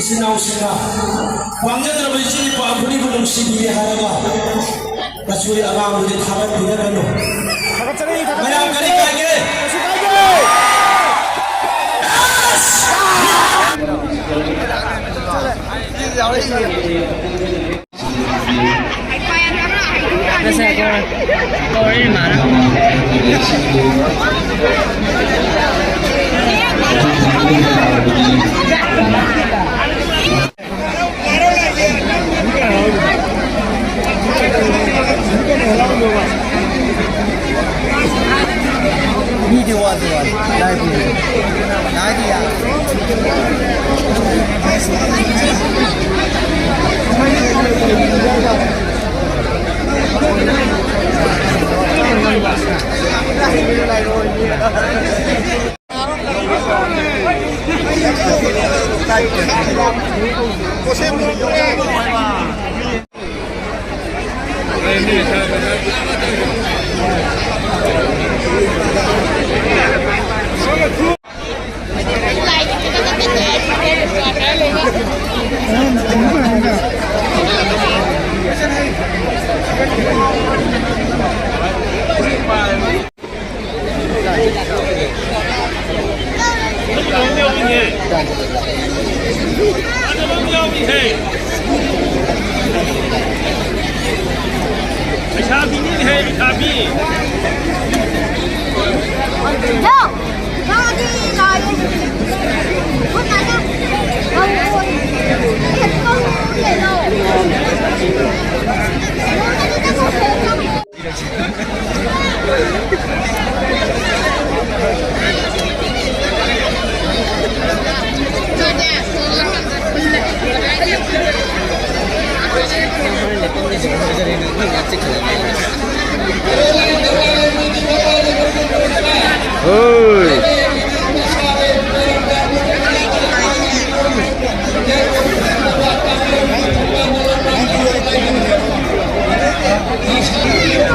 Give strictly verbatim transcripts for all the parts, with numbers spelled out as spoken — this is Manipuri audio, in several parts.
ꯏꯆꯤꯟ ꯏꯅꯥꯎꯁꯤꯡꯅ ꯄꯥꯝꯖꯗ꯭ꯔꯕ ꯏꯆꯤꯟ ꯏꯄꯥ ꯑꯩꯈꯣꯏꯕꯨ ꯅꯨꯡꯁꯤꯕꯤꯔꯦ ꯍꯥꯏꯔꯒ ꯃꯆꯨꯒꯤ ꯑꯉꯥꯡꯕꯨꯗꯤ ꯊꯥꯒꯠꯄꯤꯔꯒꯅꯨ꯫ ꯊꯥꯒꯠꯆꯔꯤ, ꯊꯥꯒꯠꯆꯔꯤ꯫ ꯃꯌꯥꯝ ꯀꯔꯤ ꯀꯥꯏꯒꯦ? ꯀꯩꯁꯨ ꯀꯥꯏꯗꯦ꯫ ꯃꯤꯗꯤ ꯋꯥꯠꯇꯦ, ꯋꯥꯠꯂꯤ꯫ ꯂꯥꯏ ꯄꯨꯔꯦ꯫ ꯂꯥꯏꯗꯤ ꯌꯥꯝ꯫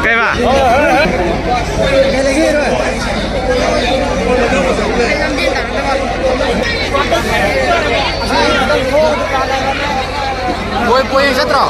ꯀꯩꯕ? ꯃꯣꯏ ꯄꯣꯌꯦꯡ ꯆꯠꯇ꯭ꯔꯣ?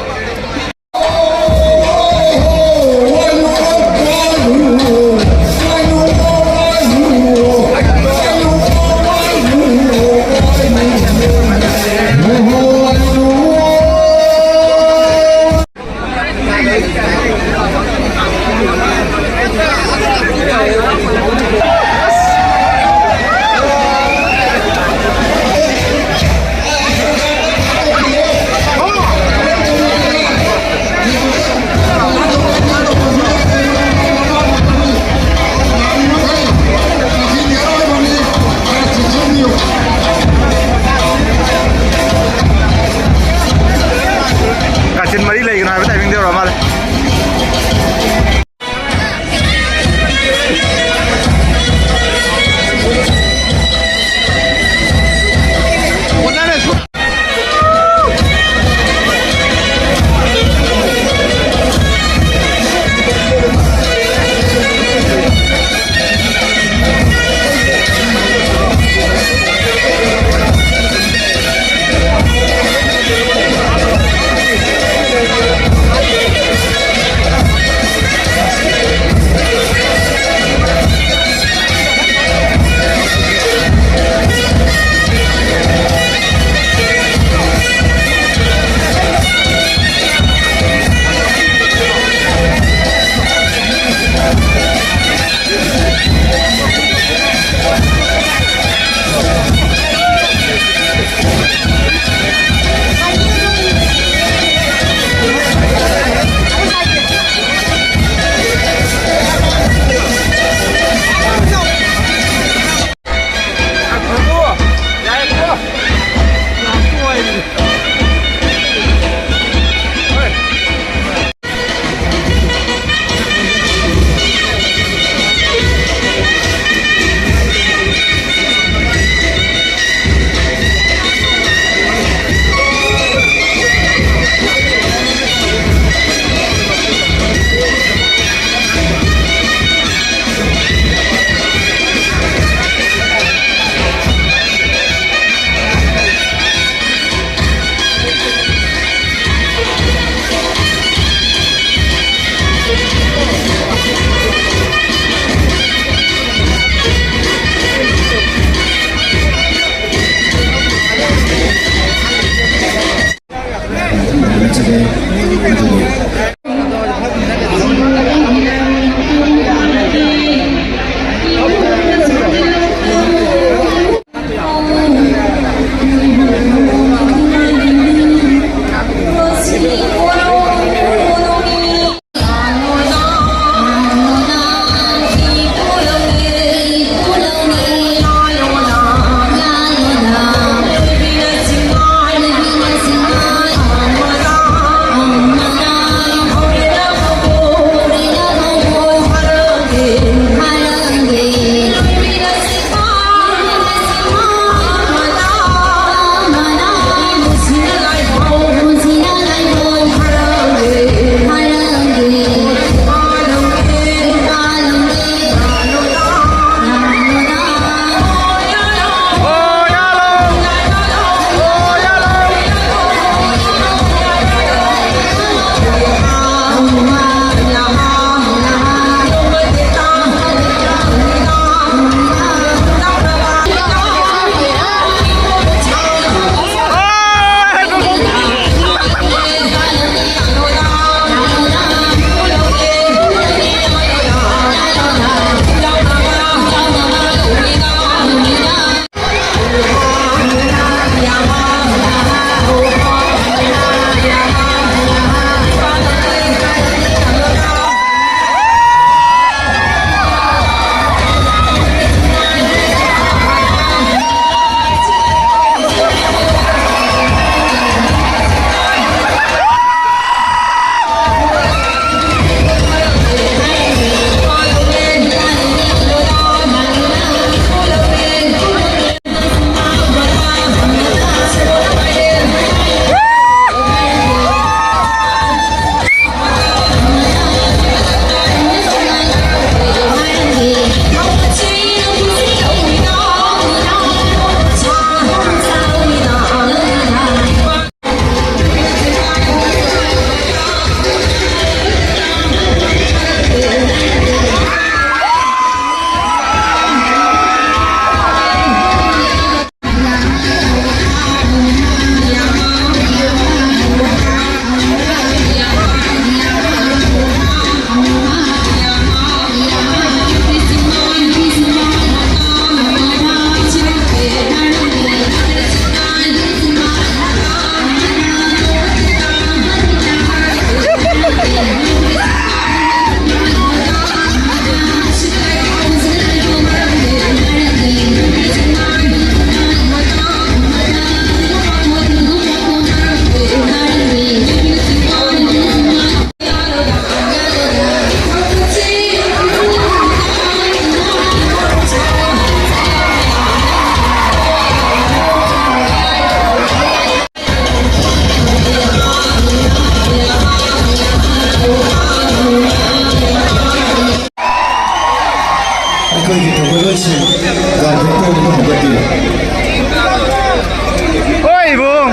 ꯍꯣꯏ, ꯏꯕꯨꯡ,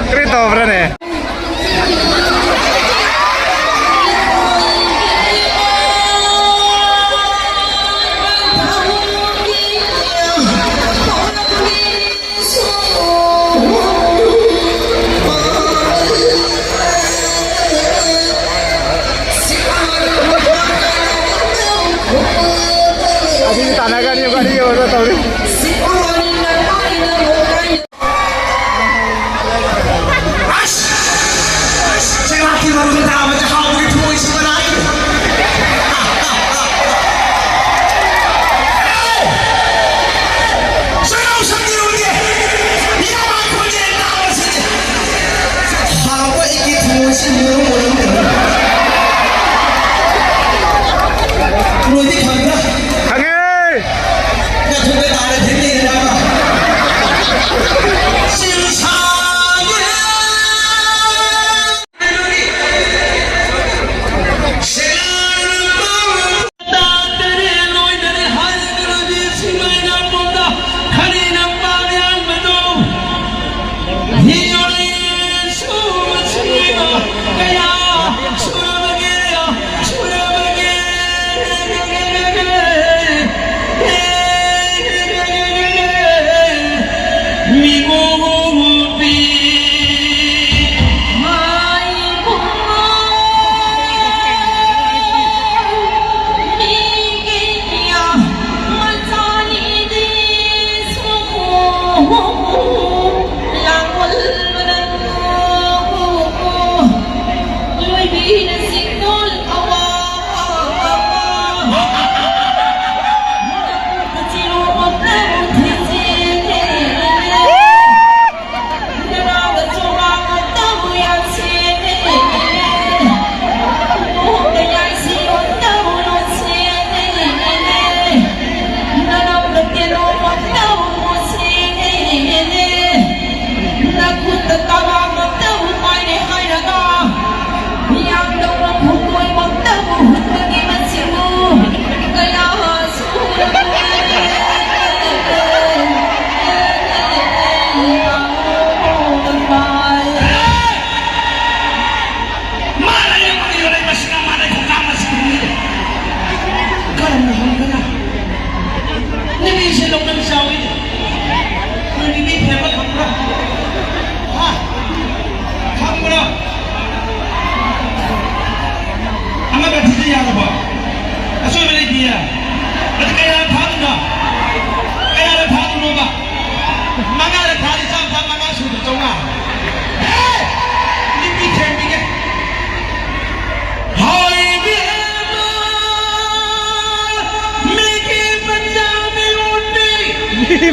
ꯀꯔꯤ ꯇꯧꯕ꯭ꯔꯅꯦ? ꯑꯁꯤꯗꯤ ꯇꯥꯟꯅꯒꯅꯤ, ꯋꯥꯔꯤ ꯑꯣꯏꯔꯣ ꯇꯧꯔꯤ꯫ ꯑꯁ! ꯆꯩꯔꯥꯛꯀꯤ ꯃꯔꯨꯝ ꯇꯥꯕꯗ ꯍꯥꯎꯕꯒꯤ ꯊꯃꯣꯏꯁꯤ ꯃꯅꯥꯏ꯫ ꯆꯩꯔꯥꯎ ꯁꯝꯅꯤꯔꯨꯒꯦ꯫ ꯏꯔꯥꯕꯥꯏ ꯈꯣꯟꯖꯦꯜ ꯇꯥꯕꯁꯤꯗꯤ ꯍꯥꯎꯕ ꯑꯩꯒꯤ ꯊꯃꯣꯏꯁꯤ ꯃꯨꯔꯨꯝ ꯃꯨꯔꯨꯝ ꯇꯧꯏ꯫ ꯅꯣꯏꯗꯤ ꯈꯪꯕ꯭ꯔꯥ? ꯈꯪꯉꯦ! ꯅꯊꯨꯟꯗ ꯇꯥꯔ ꯊꯤꯟꯗꯦꯅ ꯆꯤꯡꯁꯥꯡ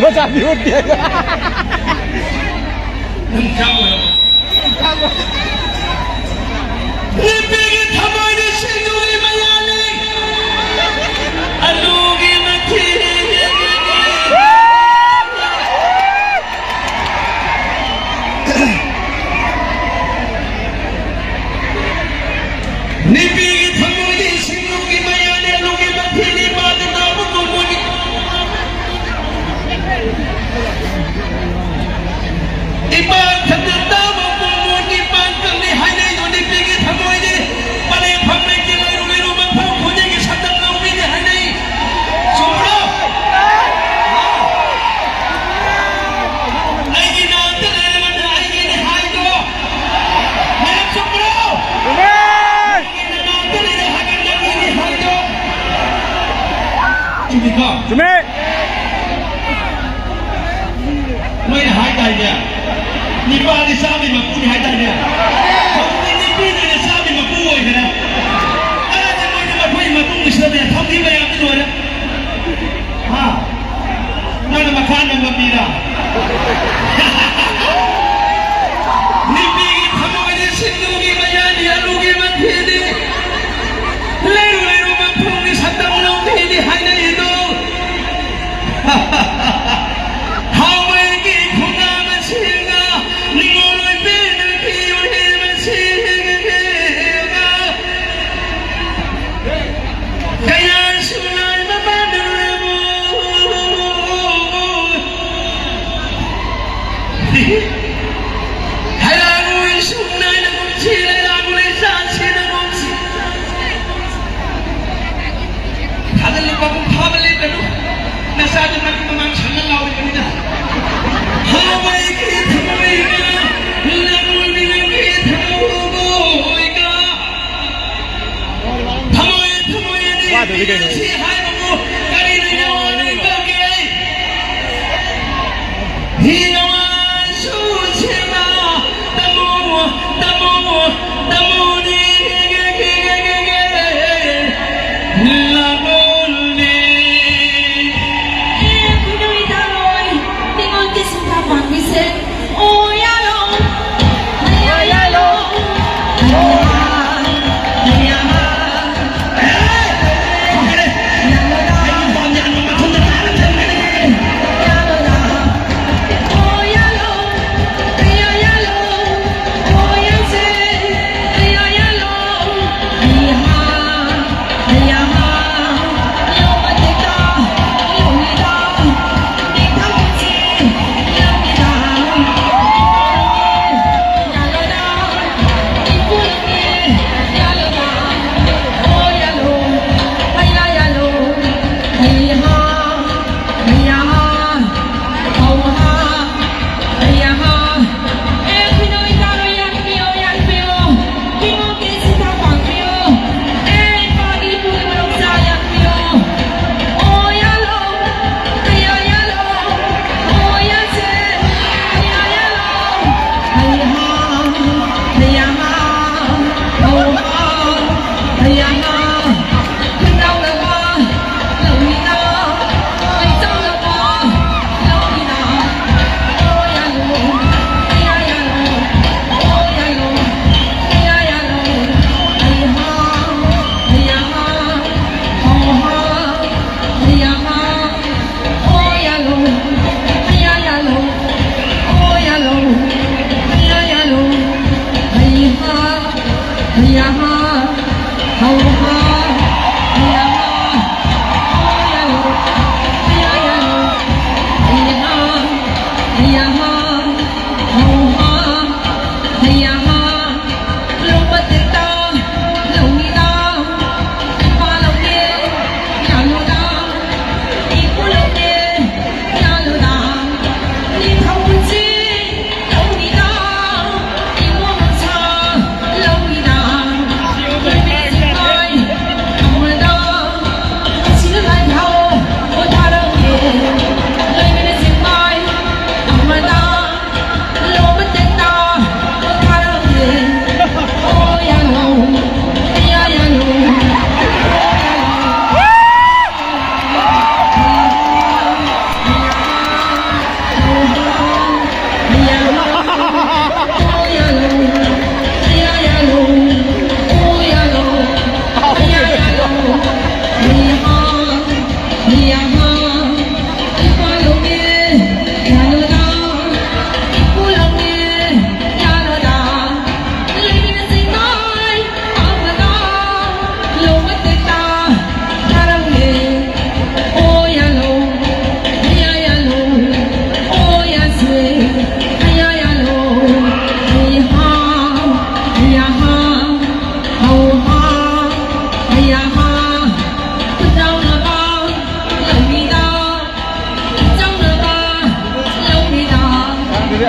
ꯃꯆꯥꯗꯤ ꯎꯠꯇꯦ꯫ ꯅꯪ ꯆꯥꯕ ꯑꯣꯏꯔꯕꯣ? ꯅꯨꯄꯤꯒꯤ ꯊꯃꯣꯏꯗꯤ ꯁꯤꯡꯖꯨꯒꯤ ꯃꯌꯥꯅꯤ, ꯑꯂꯨꯒꯤ ꯃꯊꯤꯅꯤ꯫ ꯅꯨꯄꯤꯒꯤ ꯊꯃꯣꯏꯗꯤ ꯁꯤꯡꯖꯨꯒꯤ ꯃꯌꯥꯅꯤ, ꯑꯂꯨꯒꯤ ꯃꯊꯤꯅꯤ, ꯃꯥꯗꯤ ꯅꯥꯕ ꯀꯨꯝꯕꯅꯤ꯫ ꯏꯄꯥ ꯈꯛꯇ ꯇꯥꯕ ꯄꯨꯡꯃꯣꯟꯒꯤ ꯄꯥꯡꯒꯜꯅꯤ ꯍꯥꯏꯅꯩꯗꯣ ꯅꯨꯄꯤꯒꯤ ꯊꯃꯣꯏꯗꯤ꯫ ꯄꯔꯦꯡ ꯐꯝ ꯂꯩꯇꯦ, ꯂꯩꯔꯨ ꯂꯩꯔꯨ ꯃꯐꯝ ꯈꯨꯗꯤꯡꯒꯤ ꯁꯛꯇꯝ ꯂꯧꯕꯤꯅꯤ ꯍꯥꯏꯅꯩ꯫ ꯆꯨꯝꯕ꯭ꯔꯣ? ꯑꯩꯒꯤ ꯅꯥꯛꯇ ꯂꯩꯔꯒꯅ ꯑꯩꯒꯤꯅꯤ ꯍꯥꯏꯗꯣ꯫ ꯃꯌꯥꯝ ꯆꯨꯝꯕ꯭ꯔꯣ? ꯅꯅꯥꯛꯇ ꯂꯩꯔꯦ ꯍꯥꯏꯕ ꯅꯪꯒꯤꯅꯤ ꯍꯥꯏꯗꯣ꯫ ꯆꯨꯝꯃꯤꯀꯣ? ꯆꯨꯝꯃꯦ꯫ ꯃꯣꯏꯅ ꯍꯥꯏꯗꯥꯏꯅꯦ, ꯅꯤꯄꯥꯗꯤ ꯆꯥꯝꯃꯩ ꯃꯄꯨꯅꯤ ꯍꯥꯏꯗꯥꯏꯅꯦ? ꯍꯧꯖꯤꯛꯇꯤ ꯅꯨꯄꯤꯅ ꯆꯥꯝꯃꯩ ꯃꯄꯨ ꯑꯣꯏꯈ꯭ꯔꯦ꯫ ꯑꯗꯨꯅ ꯃꯣꯏꯅ ꯃꯈꯣꯏ ꯃꯇꯨꯡꯁꯤꯗꯅꯦ ꯊꯝꯈꯤ ꯃꯌꯥꯝꯗꯤ ꯂꯣꯏꯔꯦ꯫ ꯍꯥ? ꯅꯪꯅ ꯃꯈꯥ ꯅꯝꯕ ꯃꯤꯔꯥ? ꯅꯨꯄꯤꯒꯤ ꯊꯃꯣꯏꯗꯤ ꯁꯤꯡꯖꯨꯒꯤ ꯃꯌꯥꯅꯤ, ꯑꯂꯨꯒꯤ ꯃꯊꯤꯗꯤ꯫ ꯂꯩꯔꯨ ꯂꯩꯔꯨ ꯃꯐꯝꯒꯤ ꯁꯛꯇꯝ ꯂꯧꯊꯤꯗꯤ ꯍꯥꯏꯅꯩꯗꯣ꯫ ꯍꯥꯎꯕꯒꯤ ꯈꯨꯉꯥ ꯃꯁꯤꯒ, ꯅꯤꯉꯣꯜ ꯑꯣꯏꯕꯤꯅ ꯄꯤꯌꯨ ꯍꯦ ꯃꯁꯤꯒ꯫ ꯀꯌꯥꯁꯨ ꯂꯥꯏ ꯃꯃꯥꯟꯅꯔꯕꯣ꯫ ꯍꯩꯔꯥꯡꯒꯣꯏ ꯁꯨꯝ ꯅꯥꯏꯅ ꯀꯨꯝꯁꯤ, ꯂꯩꯔꯥꯡ ꯂꯩꯆꯥꯟꯁꯤꯅ ꯀꯨꯝꯁꯤ꯫ ꯊꯥꯗꯜꯂꯨ ꯃꯄꯨꯡ ꯐꯥꯕ ꯂꯦꯞꯀꯅꯨ꯫ ꯅꯆꯥꯗꯨ ꯃꯅꯤꯡ ꯃꯃꯥꯡ ꯁꯪꯅ ꯂꯥꯎꯔꯤꯕꯅꯤꯅ꯫ ꯍꯥꯎꯕꯒꯤ ꯊꯃꯣꯏꯒ, ꯂꯝꯂꯣꯏꯕꯤ ꯅꯪꯒꯤ ꯊꯃꯣꯏꯒ꯫ ꯊꯃꯣꯏ, ꯊꯃꯣꯏ ꯑꯅꯤ ꯋꯥꯗꯨꯗꯤ ꯀꯩꯅꯣ? ꯁꯤ ꯍꯥꯏꯕꯕꯨ ꯀꯔꯤꯅ ꯌꯥꯎꯔꯦ ꯀꯧꯒꯦ? ꯍꯤ ꯅꯋꯥꯁꯨ ꯁꯦꯝꯕ ꯇꯝꯃꯨ, ꯇꯝꯃꯨ, ꯇꯝꯃꯨꯅꯤ꯫ ꯂꯥꯛꯂꯣꯅꯦ꯫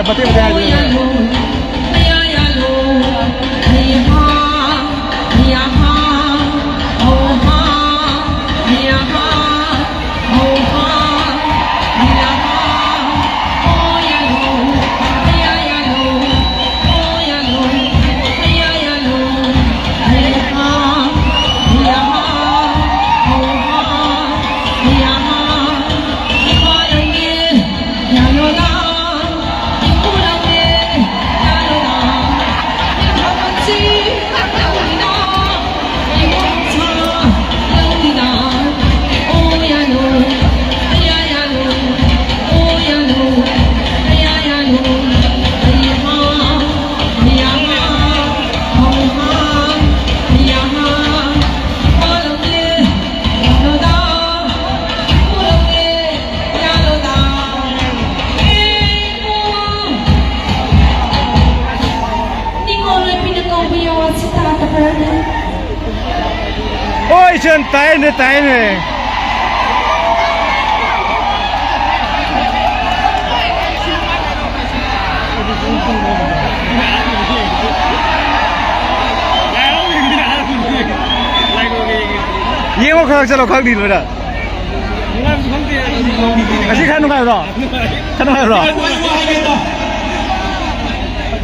ꯃꯇꯦꯛ ꯃꯇꯦꯛ ꯍꯥꯏꯕꯤꯌꯨ꯫ ꯍꯣꯏ, ꯏꯆꯟ, ꯇꯥꯏꯅꯦ, ꯇꯥꯏꯅꯦ꯫ ꯌꯦꯡꯉꯣ, ꯈꯔ ꯆꯠꯂꯣ, ꯈꯪꯗꯦ ꯂꯣꯏꯅ꯫ ꯉꯁꯤ ꯈꯔ ꯅꯨꯡꯉꯥꯏꯕ꯭ꯔꯣ? ꯈꯔ ꯅꯨꯡꯉꯥꯏꯕ꯭ꯔꯣ?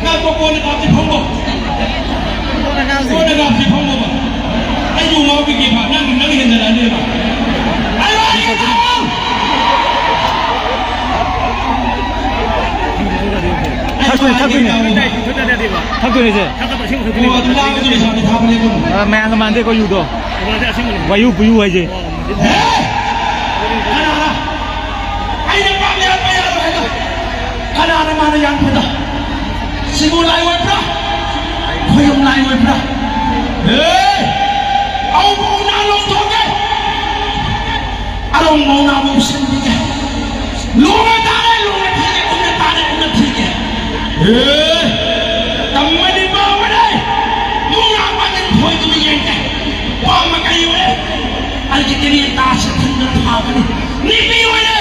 ꯉꯥꯏꯈꯣ, ꯀꯣꯟꯅ ꯀꯥꯞꯁꯤ ꯐꯝꯃꯣ꯫ ꯀꯣꯟꯅ ꯀꯥꯞꯁꯤ ꯐꯝꯃꯣꯕ꯫ ꯑꯩꯁꯨ ꯉꯥꯎꯕꯤꯒꯦꯕ, ꯅꯪ, ꯅꯪ ꯍꯦꯟꯖꯜꯂꯛꯑꯅꯦꯕ꯫ ꯑꯩ ꯋꯥ ꯍꯥꯏꯒꯦ ꯇꯥꯎ꯫ ꯊꯛꯇꯣꯏꯅꯦ, ꯊꯛꯇꯣꯏꯅꯦ꯫ ꯊꯛꯇꯣꯏꯅꯦ, ꯁꯦ꯫ ꯑꯣ, ꯑꯗꯨ ꯂꯥꯡꯕꯗꯨ ꯂꯩꯁꯥꯕꯤ ꯊꯥꯕꯅꯦ ꯑꯗꯨꯝ꯫ ꯑ, ꯃꯌꯥꯝꯒ ꯃꯥꯟꯗꯦꯀꯣ, ꯌꯨꯗꯣ꯫ ꯋꯥꯌꯨ ꯄꯨꯌꯨ ꯍꯥꯏꯁꯦ꯫ ꯍꯦ! ꯀꯅꯥꯅ? ꯑꯩꯅ ꯄꯥꯝꯃꯦ ꯍꯥꯏꯕ ꯌꯥꯔꯣꯏ ꯍꯥꯏꯗꯣ꯫ ꯀꯅꯥꯅ ꯃꯥꯅ ꯌꯥꯟꯕꯗꯣ? ꯁꯤꯕꯨ ꯂꯥꯏ ꯑꯣꯏꯕ꯭ꯔꯥ? ꯈꯣꯏꯔꯝ ꯂꯥꯏ ꯑꯣꯏꯕ꯭ꯔꯥ? ꯑꯦ! ꯑꯧ, ꯄꯧ ꯅꯥ ꯂꯧꯊꯣꯛꯀꯦ꯫ ꯑꯔꯧ ꯃꯧ ꯅꯥꯕꯨ ꯎꯁꯤꯟꯕꯤꯒꯦ꯫ ꯂꯣꯡꯉ ꯇꯥꯔꯦ, ꯂꯣꯡꯉ ꯊꯤꯒꯦ, ꯎꯞꯅ ꯇꯥꯔꯦ, ꯎꯞꯅ ꯊꯤꯒꯦ꯫ ꯑꯦ! ꯇꯝꯃꯗꯤ ꯄꯥꯝꯕꯅꯦ꯫ ꯃꯨꯛꯅꯥ ꯄꯥꯡꯒꯟ ꯈꯣꯏꯗꯨꯅ ꯌꯦꯡꯒꯦ꯫ ꯄꯥꯝꯕ ꯀꯔꯤ ꯑꯣꯏꯔꯦ? ꯑꯩꯒꯤ ꯀꯦꯔꯤ ꯇꯥꯁꯦ ꯊꯨꯡꯗꯨꯅ ꯐꯥꯕꯅꯤ꯫ ꯅꯨꯄꯤ ꯑꯣꯏꯔꯦ꯫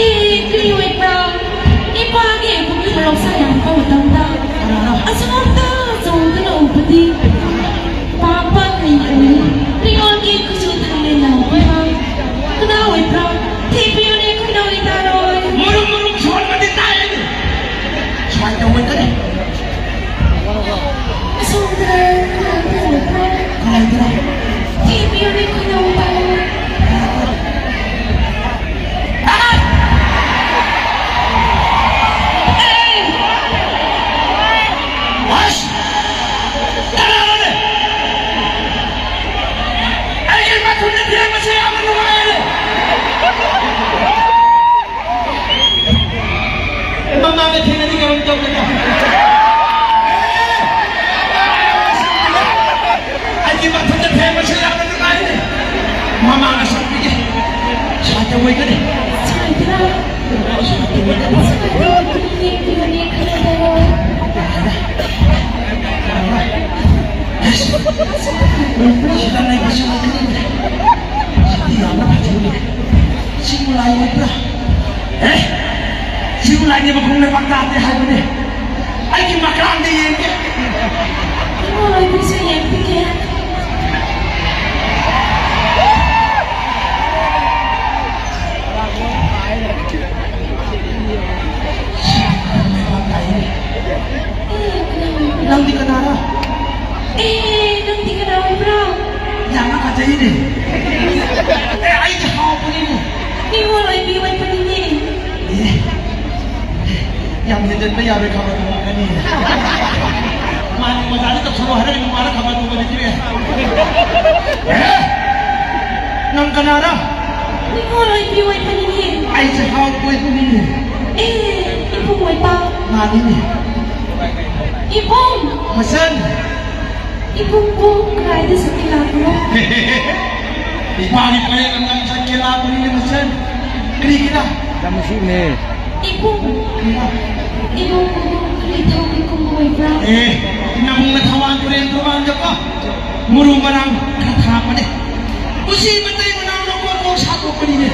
ꯑꯦ, ꯀꯔꯤ ꯑꯣꯏꯕ꯭ꯔꯥ? ꯏꯄꯥꯒꯤ ꯄꯨꯛꯅꯤꯡ ꯂꯧꯁꯥ ꯌꯥꯝꯕ ꯃꯇꯝꯗ ꯑꯁꯣꯝꯗ ꯆꯣꯡꯗꯨꯅ ꯎꯕꯗꯤ ꯄꯥꯄ ꯀꯩ ꯑꯣꯏ? ꯀ꯭ꯔꯤꯌꯣꯜꯒꯤ ꯀꯨꯆꯨ ꯊꯥꯡꯂꯦꯟ ꯂꯥꯎꯕꯤꯕ ꯀꯅꯥ ꯑꯣꯏꯕ꯭ꯔꯥ? ꯊꯤꯕꯤꯌꯨꯅꯦ, ꯈꯣꯏꯗꯧ ꯂꯩꯇꯥꯔꯣꯏ꯫ ꯃꯔꯨꯝ ꯃꯔꯨꯝ ꯁꯣꯟꯕꯗꯤ ꯇꯥꯏ꯫ ꯁꯨꯃꯥꯏꯅ ꯇꯧꯒꯗ꯭ꯔꯥ? ꯑꯁꯣꯝꯗ ꯀꯅꯥ ꯂꯩꯕ꯭ꯔꯥ? ꯊꯤꯕꯤꯌꯨꯅꯦ, ꯈꯣꯏꯗꯧ ꯂꯩꯇꯥꯔꯣꯏ꯫ ꯑꯁ! ꯀꯅꯥꯅꯣꯅꯦ? ꯑꯩꯒꯤ ꯃꯊꯨꯟꯗ ꯊꯦꯡꯕꯁꯦ ꯌꯥꯝꯅ ꯅꯨꯡꯉꯥꯏꯔꯦ꯫ ꯃꯃꯥꯡꯗ ꯊꯦꯡꯅꯗꯤ ꯀꯔꯝ ꯇꯧꯒꯅꯤ? ꯑꯩꯒꯤ ꯃꯊꯨꯟꯗ ꯊꯦꯡꯕꯁꯦ ꯌꯥꯝꯅ ꯅꯨꯡꯉꯥꯏꯔꯦ꯫ ꯃꯃꯥꯡꯗ ꯁꯛꯄꯤꯒꯦ꯫ ꯁꯥꯇ ꯑꯣꯏꯒꯅꯤ꯫ ꯁꯤꯗ ꯂꯩꯕꯁꯨ ꯂꯩꯅꯤꯡꯗ꯭ꯔꯦ꯫ ꯁꯤꯗꯤ ꯌꯥꯝꯅ ꯐꯖꯩꯅꯦ꯫ ꯁꯤꯕꯨ ꯂꯥꯏ ꯑꯣꯏꯕ꯭ꯔꯥ? ꯑꯦ? ꯁꯤꯕꯨ ꯂꯥꯏꯅꯦ, ꯃꯈꯣꯡ ꯂꯩꯕꯥꯛ ꯇꯥꯗꯦ ꯍꯥꯏꯕꯅꯦ꯫ ꯑꯩꯒꯤ ꯃꯀ꯭ꯔꯥꯡꯗ ꯌꯦꯡꯒꯦ꯫ ꯏꯃꯥ ꯂꯣꯏꯕꯤꯁꯨ ꯌꯦꯡꯕꯤꯒꯦ꯫ ꯅꯪꯗꯤ ꯀꯅꯥꯔ? ꯑꯦ, ꯅꯪꯗꯤ ꯀꯅꯥ ꯑꯣꯏꯕ꯭ꯔꯥ? ꯌꯥꯝꯅ ꯐꯖꯩꯅꯦ꯫ ꯑꯦ, ꯑꯩꯗꯤ ꯍꯥꯎꯕꯅꯤꯅꯦ꯫ ꯅꯤꯉꯣꯜ ꯑꯣꯏꯕꯤ ꯑꯣꯏꯕꯅꯤꯅꯦ꯫ ꯑꯦ, ꯌꯥꯝ ꯍꯦꯟꯖꯟꯕ ꯌꯥꯔꯣꯏ, ꯈꯕꯔ ꯇꯣꯡꯉꯛꯀꯅꯤ꯫ ꯃꯥꯅꯤ, ꯑꯣꯖꯥꯗ ꯇꯧꯁꯜꯂꯣ ꯍꯥꯏꯔꯒ ꯅꯨꯄꯥꯅ ꯈꯕꯔ ꯇꯣꯡꯕ ꯂꯩꯇ꯭ꯔꯦ꯫ ꯑꯦ, ꯅꯪ ꯀꯅꯥꯔ? ꯅꯤꯉꯣꯜ ꯑꯣꯏꯕꯤ ꯑꯣꯏꯕꯅꯤꯅꯦ꯫ ꯑꯩꯁꯦ ꯍꯥꯎ ꯑꯣꯏꯕꯅꯤꯅꯦ꯫ ꯑꯦ, ꯏꯕꯨꯡ ꯑꯣꯏꯕ꯫ ꯃꯥꯅꯤꯅꯦ꯫ ꯏꯕꯨꯡ! ꯃꯆꯟ! ꯏꯕꯨꯡꯕꯨ ꯀꯗꯥꯏꯗ ꯆꯠꯀꯦ ꯂꯥꯛꯄꯅꯣ? ꯏꯄꯥꯒꯤ ꯄꯔꯦꯡ ꯑꯃ ꯆꯠꯀꯦ ꯂꯥꯛꯄꯅꯤꯅꯦ, ꯃꯆꯟ꯫ ꯀꯔꯤꯒꯤꯔ? ꯌꯥꯝ ꯅꯨꯡꯁꯤꯕꯅꯦ꯫ ꯏꯕꯨꯡ! ꯀꯔꯤꯔ? ꯏꯕꯨꯡꯕꯨ ꯀꯔꯤ ꯊꯧꯒꯤ ꯀꯨꯝꯕ ꯑꯣꯏꯕ꯭ꯔꯥ? ꯑꯦ, ꯅꯕꯨꯡꯅ ꯊꯋꯥꯟ ꯇꯨꯔꯦꯟ ꯇꯣꯔꯕꯥꯟꯗꯀꯣ ꯃꯔꯨ ꯃꯔꯥꯡ ꯈꯔ ꯊꯥꯔꯛꯄꯅꯦ꯫ ꯎꯆꯤ ꯃꯇꯩ ꯃꯅꯥꯎ ꯂꯧꯕ ꯁꯥꯗꯣꯛꯄꯅꯤꯅꯦ꯫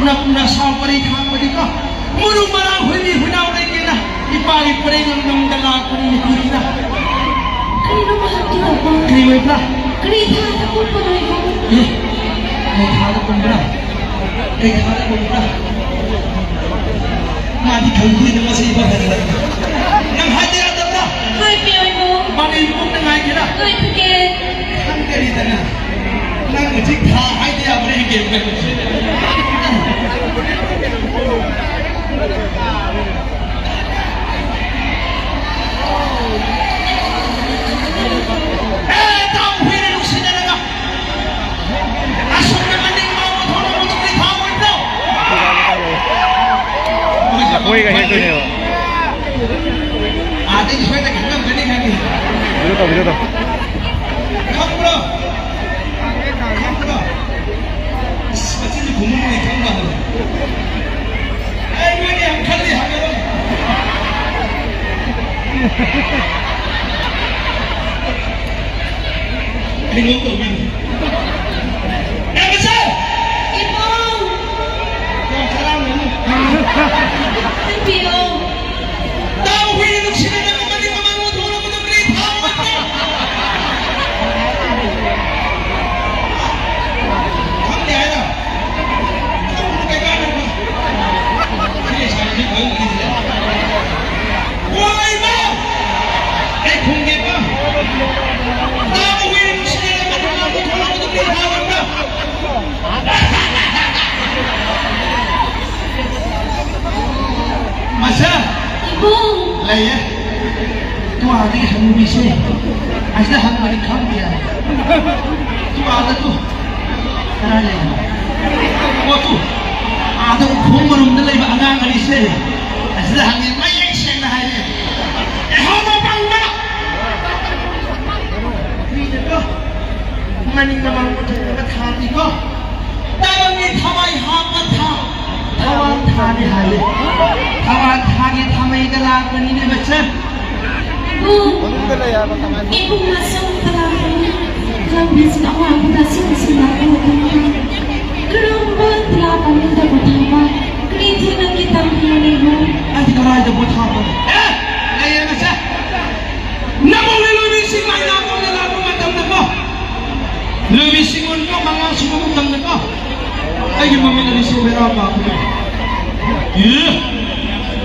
ꯅꯞꯅ ꯁꯥꯎ ꯄꯔꯩ ꯊꯥꯡꯕꯅꯤꯀꯣ꯫ ꯃꯔꯨ ꯃꯔꯥꯡ ꯍꯨꯏꯔꯤ ꯍꯨꯏꯅꯥꯎ ꯂꯩꯇꯦꯅ꯫ ꯏꯄꯥꯒꯤ ꯄꯔꯩ ꯅꯪꯗꯝꯗ ꯂꯥꯛꯄꯅꯤꯅꯦ ꯀꯨꯏꯔꯤꯅ꯫ ꯀꯔꯤꯅꯣ ꯃꯍꯥꯛꯀꯤ ꯇꯧꯕ? ꯀꯔꯤ ꯑꯣꯏꯕ꯭ꯔꯥ? ꯀꯔꯤ ꯊꯥꯗ ꯀꯨꯝꯕꯅꯣ ꯏꯕꯨꯡ? ꯑꯦ, ꯀꯩ ꯊꯥꯗ ꯀꯨꯝꯕ꯭ꯔꯥ? ꯀꯩ ꯊꯥꯗ ꯀꯨꯝꯕ꯭ꯔꯥ? ꯃꯥꯗꯤ ꯈꯪꯗꯦꯅ ꯃꯁꯤ ꯏꯕ ꯐꯖꯅ꯫ ꯅꯪ ꯍꯥꯏꯗ ꯌꯥꯗꯕ꯭ꯔꯥ? ꯍꯥꯏꯕꯤꯌꯨ ꯏꯕꯨꯡ꯫ ꯃꯥꯅ ꯏꯕꯨꯡꯅ ꯉꯥꯏꯒꯦꯔꯥ? ꯉꯥꯏꯈꯤꯒꯦ꯫ ꯈꯪꯗꯔꯤꯗꯅ꯫ ꯅꯪ ꯍꯧꯖꯤꯛ ꯊꯥ ꯍꯥꯏꯗ ꯌꯥꯕ꯭ꯔꯥ ꯌꯦꯡꯒꯦ꯫ ꯑꯦ, ꯇꯥꯎ ꯍꯨꯏꯅ ꯅꯨꯡꯁꯤꯅꯔꯒ ꯑꯁꯨꯝꯅ ꯃꯅꯤꯡ ꯃꯥꯡ ꯑꯣꯟꯊꯣꯛꯅ ꯃꯗꯨꯒꯤ ꯊꯥꯎ ꯑꯣꯏꯕ꯭ꯔꯣ? ꯃꯣꯏꯒ ꯍꯦꯛꯇꯣꯏꯅꯦꯕ꯫ ꯑꯥꯗꯒꯤ ꯁꯣꯏꯗꯅ ꯈꯪꯉꯝꯒꯅꯤ ꯈꯪꯉꯤ꯫ ꯚꯤꯗꯤꯑꯣ ꯇꯧ, ꯚꯤꯗꯤꯑꯣ ꯇꯧ꯫ ꯈꯪꯕ꯭ꯔꯣ? ꯈꯪꯕ꯭ꯔꯣ? ꯑꯁ, ꯃꯆꯤꯟꯁꯨ ꯈꯨꯝꯕ ꯅꯨꯡꯉꯥꯏ ꯈꯪꯕ ꯃꯥꯜꯂꯦ꯫ ꯑꯩ ꯅꯣꯏꯅ ꯌꯥꯝ ꯈꯜꯂꯤ ꯍꯥꯏꯕꯗꯣ꯫ ꯀꯩꯅꯣꯝ ꯇꯧꯕꯤꯅꯦ꯫ ꯅꯪ ꯃꯆꯥ! ꯏꯕꯨꯡ! ꯌꯥꯝ ꯍꯔꯥꯎꯅꯅꯤ꯫ ꯍꯥꯏꯕꯤꯌꯨ꯫ ꯇꯥꯎ ꯍꯨꯏ ꯅꯨꯡꯁꯤꯅ ꯅꯪ ꯃꯅꯤꯡ ꯃꯃꯥꯡ ꯑꯣꯟꯊꯣꯛꯂꯕꯗꯣ ꯀꯔꯤ ꯊꯥꯎ ꯑꯣꯏꯕ꯭ꯔꯣ? ꯈꯪꯗꯦ ꯍꯥꯏꯔꯣ? ꯈꯪꯗꯦ ꯀꯩꯀꯥꯟꯗꯕ? ꯁꯤ ꯂꯩꯁꯥꯕꯤꯁꯤ ꯈꯪꯗ꯭ꯔꯤꯁꯦ꯫ ꯋꯥꯏꯕ! ꯑꯩ ꯈꯨꯝꯒꯦꯀꯣ꯫ ꯇꯥꯕ ꯍꯨꯏ ꯅꯨꯡꯁꯤꯅ ꯃꯅꯤꯡ ꯃꯃꯥꯡ ꯑꯣꯟꯊꯣꯛꯂꯕꯗꯣ ꯀꯔꯤ ꯊꯥꯎ ꯑꯣꯏꯕ꯭ꯔꯣ? ꯃꯁꯥ ꯏꯕꯨꯡ! ꯂꯩꯌꯦ꯫ ꯇꯨ ꯑꯥꯗꯒꯤ ꯍꯅꯨꯕꯤꯁꯦ ꯑꯁꯤꯗ ꯍꯪꯕꯅꯤ ꯈꯪꯗꯦ꯫ ꯇꯨ ꯑꯥꯗ ꯇꯨ꯫ ꯀꯗꯥꯏ ꯂꯩꯕꯅꯣ? ꯑꯣ, ꯇꯨ꯫ ꯑꯥꯗ ꯎꯈꯣꯡ ꯃꯔꯨꯝꯗ ꯂꯩꯕ ꯑꯉꯥꯡ ꯑꯅꯤꯁꯦ ꯑꯁꯤꯗ ꯍꯪꯉꯦ, ꯃꯌꯦꯛ ꯁꯦꯡꯅ ꯍꯥꯏꯔꯦ꯫ ꯑꯦꯍꯣ, ꯃꯄꯥꯡꯒꯜ! ꯃꯤꯅꯀꯣ, ꯃꯅꯤꯡ ꯃꯃꯥꯡ ꯑꯣꯟꯊꯣꯛꯂꯒ ꯊꯥꯡꯉꯤꯀꯣ꯫ ꯇꯥꯏꯕꯪꯒꯤ ꯊꯋꯥꯏ ꯍꯥꯞꯄ ꯊꯥ, ꯊꯋꯥꯟ ꯊꯥꯅꯤ ꯍꯥꯏꯌꯦ꯫ ꯊꯋꯥꯟ ꯊꯥꯒꯤ ꯊꯥꯃꯩꯗ ꯂꯥꯛꯄꯅꯤꯅꯦ ꯃꯆꯟ꯫ ꯏꯕꯨꯡ, ꯃꯅꯨꯡꯗ ꯂꯩ ꯍꯥꯏꯕ ꯀꯃꯥꯏꯅ? ꯏꯕꯨꯡ ꯃꯆꯟ ꯀꯅꯥ ꯀꯅꯥ? ꯂꯝꯕꯤꯁꯤꯗ ꯑꯋꯥꯡꯕꯗ ꯑꯁꯤꯅ ꯁꯤꯟꯅꯕ ꯍꯧꯔꯛꯄꯅꯤ꯫ ꯀꯔꯝꯕ ꯇꯂꯥ ꯄꯥꯝꯕꯤꯗ ꯄꯣꯊꯥꯕ? ꯀꯔꯤ ꯊꯦꯡꯅꯒꯦ ꯇꯝꯕꯤꯌꯨꯅꯦ ꯏꯕꯨꯡ? ꯑꯩꯗꯤ ꯀꯗꯥꯏꯗ ꯄꯣꯊꯥꯕ? ꯑꯦ! ꯂꯩꯌꯦ ꯃꯁꯦ! ꯅꯕꯨꯡꯅ ꯂꯣꯏꯕꯤ ꯁꯤꯡ ꯃꯥꯏꯅꯥ ꯀꯧꯅ ꯂꯥꯛꯄ ꯃꯇꯝꯗꯀꯣ, ꯂꯣꯏꯕꯤ ꯁꯤꯡꯉꯣꯟ ꯀꯣ ꯃꯉꯥ ꯁꯨꯕ ꯃꯇꯝꯗꯀꯣ, ꯑꯩꯒꯤ ꯃꯃꯤꯠ ꯑꯅꯤꯁꯤ ꯕꯦꯔꯥ ꯀꯥꯕꯅꯦ꯫ ꯑꯦ!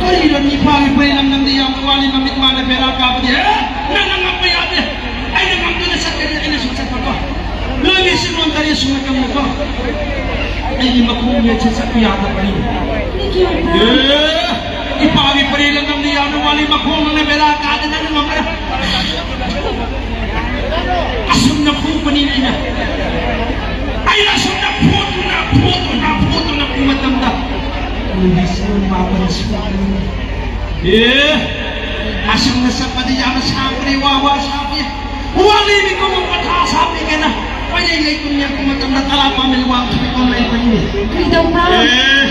ꯀꯔꯤꯅꯣ ꯅꯤꯄꯥꯒꯤ ꯄꯔꯦꯡ ꯂꯝꯗꯝꯗ ꯌꯥꯝꯅ ꯋꯥꯠꯂꯤ, ꯃꯃꯤꯠ ꯃꯥꯅ ꯕꯦꯔꯥ ꯀꯥꯕꯗꯤ? ꯑꯦ! ꯅꯪꯅ ꯉꯝꯕ ꯌꯥꯗꯦ꯫ ꯑꯩꯅ ꯉꯝꯗꯨꯅ ꯆꯠꯀꯅꯤ, ꯑꯩꯅ ꯁꯨꯝ ꯆꯠꯄꯀꯣ꯫ ꯂꯣꯏꯕꯤ ꯁꯤꯡꯉꯣꯟ ꯇꯔꯦꯠ ꯁꯨꯕ ꯃꯇꯝꯗꯀꯣ, ꯑꯩꯒꯤ ꯃꯈꯣꯡ ꯌꯦꯠꯁꯦ ꯆꯠꯄ ꯌꯥꯗꯕꯅꯤ꯫ ꯀꯔꯤꯒꯤ ꯑꯣꯏꯕ꯭ꯔꯥ? ꯑꯦ! ꯏꯄꯥꯒꯤ ꯄꯔꯦꯡ ꯂꯝꯗꯝꯗ ꯌꯥꯝꯅ ꯋꯥꯠꯂꯤ, ꯃꯈꯣꯡ ꯑꯃꯅ ꯕꯦꯔꯥ ꯀꯥꯗꯅ ꯉꯝꯃꯦ꯫ ꯑꯁꯨꯝꯅ ꯐꯨꯕꯅꯤ ꯑꯩꯅ꯫ ꯑꯩꯅ ꯑꯁꯨꯝꯅ ꯐꯨꯗꯨꯅ, ꯐꯨꯗꯨꯅ, ꯐꯨꯗꯨꯅ ꯐꯨꯕ ꯃꯇꯝꯗ ꯂꯣꯏꯕꯤ ꯁꯤꯡꯉꯣꯟ ꯃꯥꯄꯟ ꯁꯨꯕꯅꯤ꯫ ꯑꯦ! ꯑꯁꯨꯝꯅ ꯆꯠꯄꯗꯤ ꯌꯥꯝꯅ ꯁꯥꯡꯕꯅꯤ, ꯋꯥ ꯋꯥ ꯁꯥꯡꯕꯤ꯫ ꯋꯥꯂꯤ ꯃꯤꯀꯨꯞ ꯄꯣꯊꯥ ꯁꯥꯕꯤꯒꯦꯅ ꯋꯥꯌꯦꯜ ꯂꯩꯀꯨꯝ ꯌꯦꯡꯕ ꯃꯇꯝꯗ ꯇꯔꯥ ꯄꯥꯝꯃꯤ ꯋꯥꯡ ꯈꯖꯤꯛ ꯄꯥꯝ ꯂꯩꯕꯅꯤꯅꯦ꯫ ꯀꯩꯗꯧꯕ? ꯑꯦ,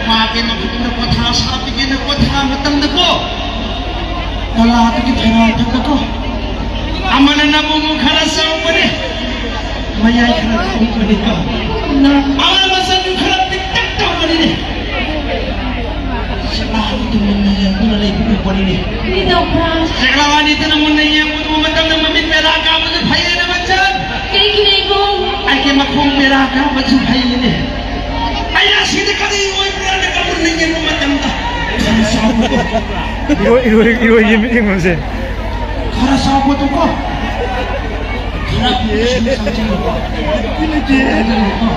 ꯃꯥꯒꯤ ꯃꯐꯝꯗ ꯄꯣꯊꯥ ꯁꯥꯕꯤꯒꯦꯅ ꯄꯣꯊꯥ ꯃꯇꯝꯗꯀꯣ, ꯀꯂꯥꯗꯨꯒꯤ ꯐꯦꯔꯥ ꯃꯊꯛꯇꯀꯣ, ꯑꯃꯅ ꯅꯕꯨꯡ ꯈꯔ ꯆꯥꯎꯕꯅꯦ, ꯃꯌꯥꯏ ꯈꯔ ꯈꯨꯝꯕꯅꯤꯀꯣ, ꯑꯃꯅ ꯃꯆꯟ ꯈꯔ ꯄꯤꯛꯇꯛ ꯇꯧꯕꯅꯤꯅꯦ꯫ ꯁꯦꯛꯂꯥꯗꯨ ꯃꯨꯟꯅ ꯌꯦꯡꯗꯨꯅ ꯂꯩꯕ ꯎꯕꯅꯤꯅꯦ꯫ ꯀꯔꯤ ꯇꯧꯕ꯭ꯔꯥ? ꯁꯦꯛꯂꯥ ꯑꯅꯤꯗꯨꯅ ꯃꯨꯟꯅ ꯌꯦꯡꯕ ꯎꯕ ꯃꯇꯝꯗ ꯃꯃꯤꯠ ꯕꯦꯔꯥ ꯀꯥꯕꯁꯨ ꯐꯩꯌꯦꯅꯦ ꯃꯆꯟ꯫ ꯀꯩꯒꯤꯅꯣ ꯏꯕꯨꯡ? ꯑꯩꯒꯤ ꯃꯈꯣꯡ ꯕꯦꯔꯥ ꯀꯥꯕꯁꯨ ꯐꯩꯌꯦꯅꯦ꯫ ꯑꯩ ꯑꯁꯤꯗ ꯀꯔꯤ ꯑꯣꯏꯕ꯭ꯔꯥꯅ ꯃꯨꯟꯅ ꯌꯦꯡꯕ ꯃꯇꯝꯗ ꯈꯔ ꯆꯥꯎꯕꯗꯣ, ꯏꯔꯣꯏ, ꯏꯔꯣꯏ, ꯏꯔꯣꯏꯒꯤ ꯃꯤꯠꯌꯦꯡ ꯃꯁꯦ꯫ ꯈꯔ ꯆꯥꯎꯕꯗꯣꯀꯣ꯫ ꯈꯔ ꯄꯤꯛꯄ ꯁꯨꯝ ꯆꯪꯁꯤꯜꯂꯨꯀꯣ꯫ ꯁꯨꯝ ꯆꯪꯁꯤꯜꯂꯨꯀꯣ꯫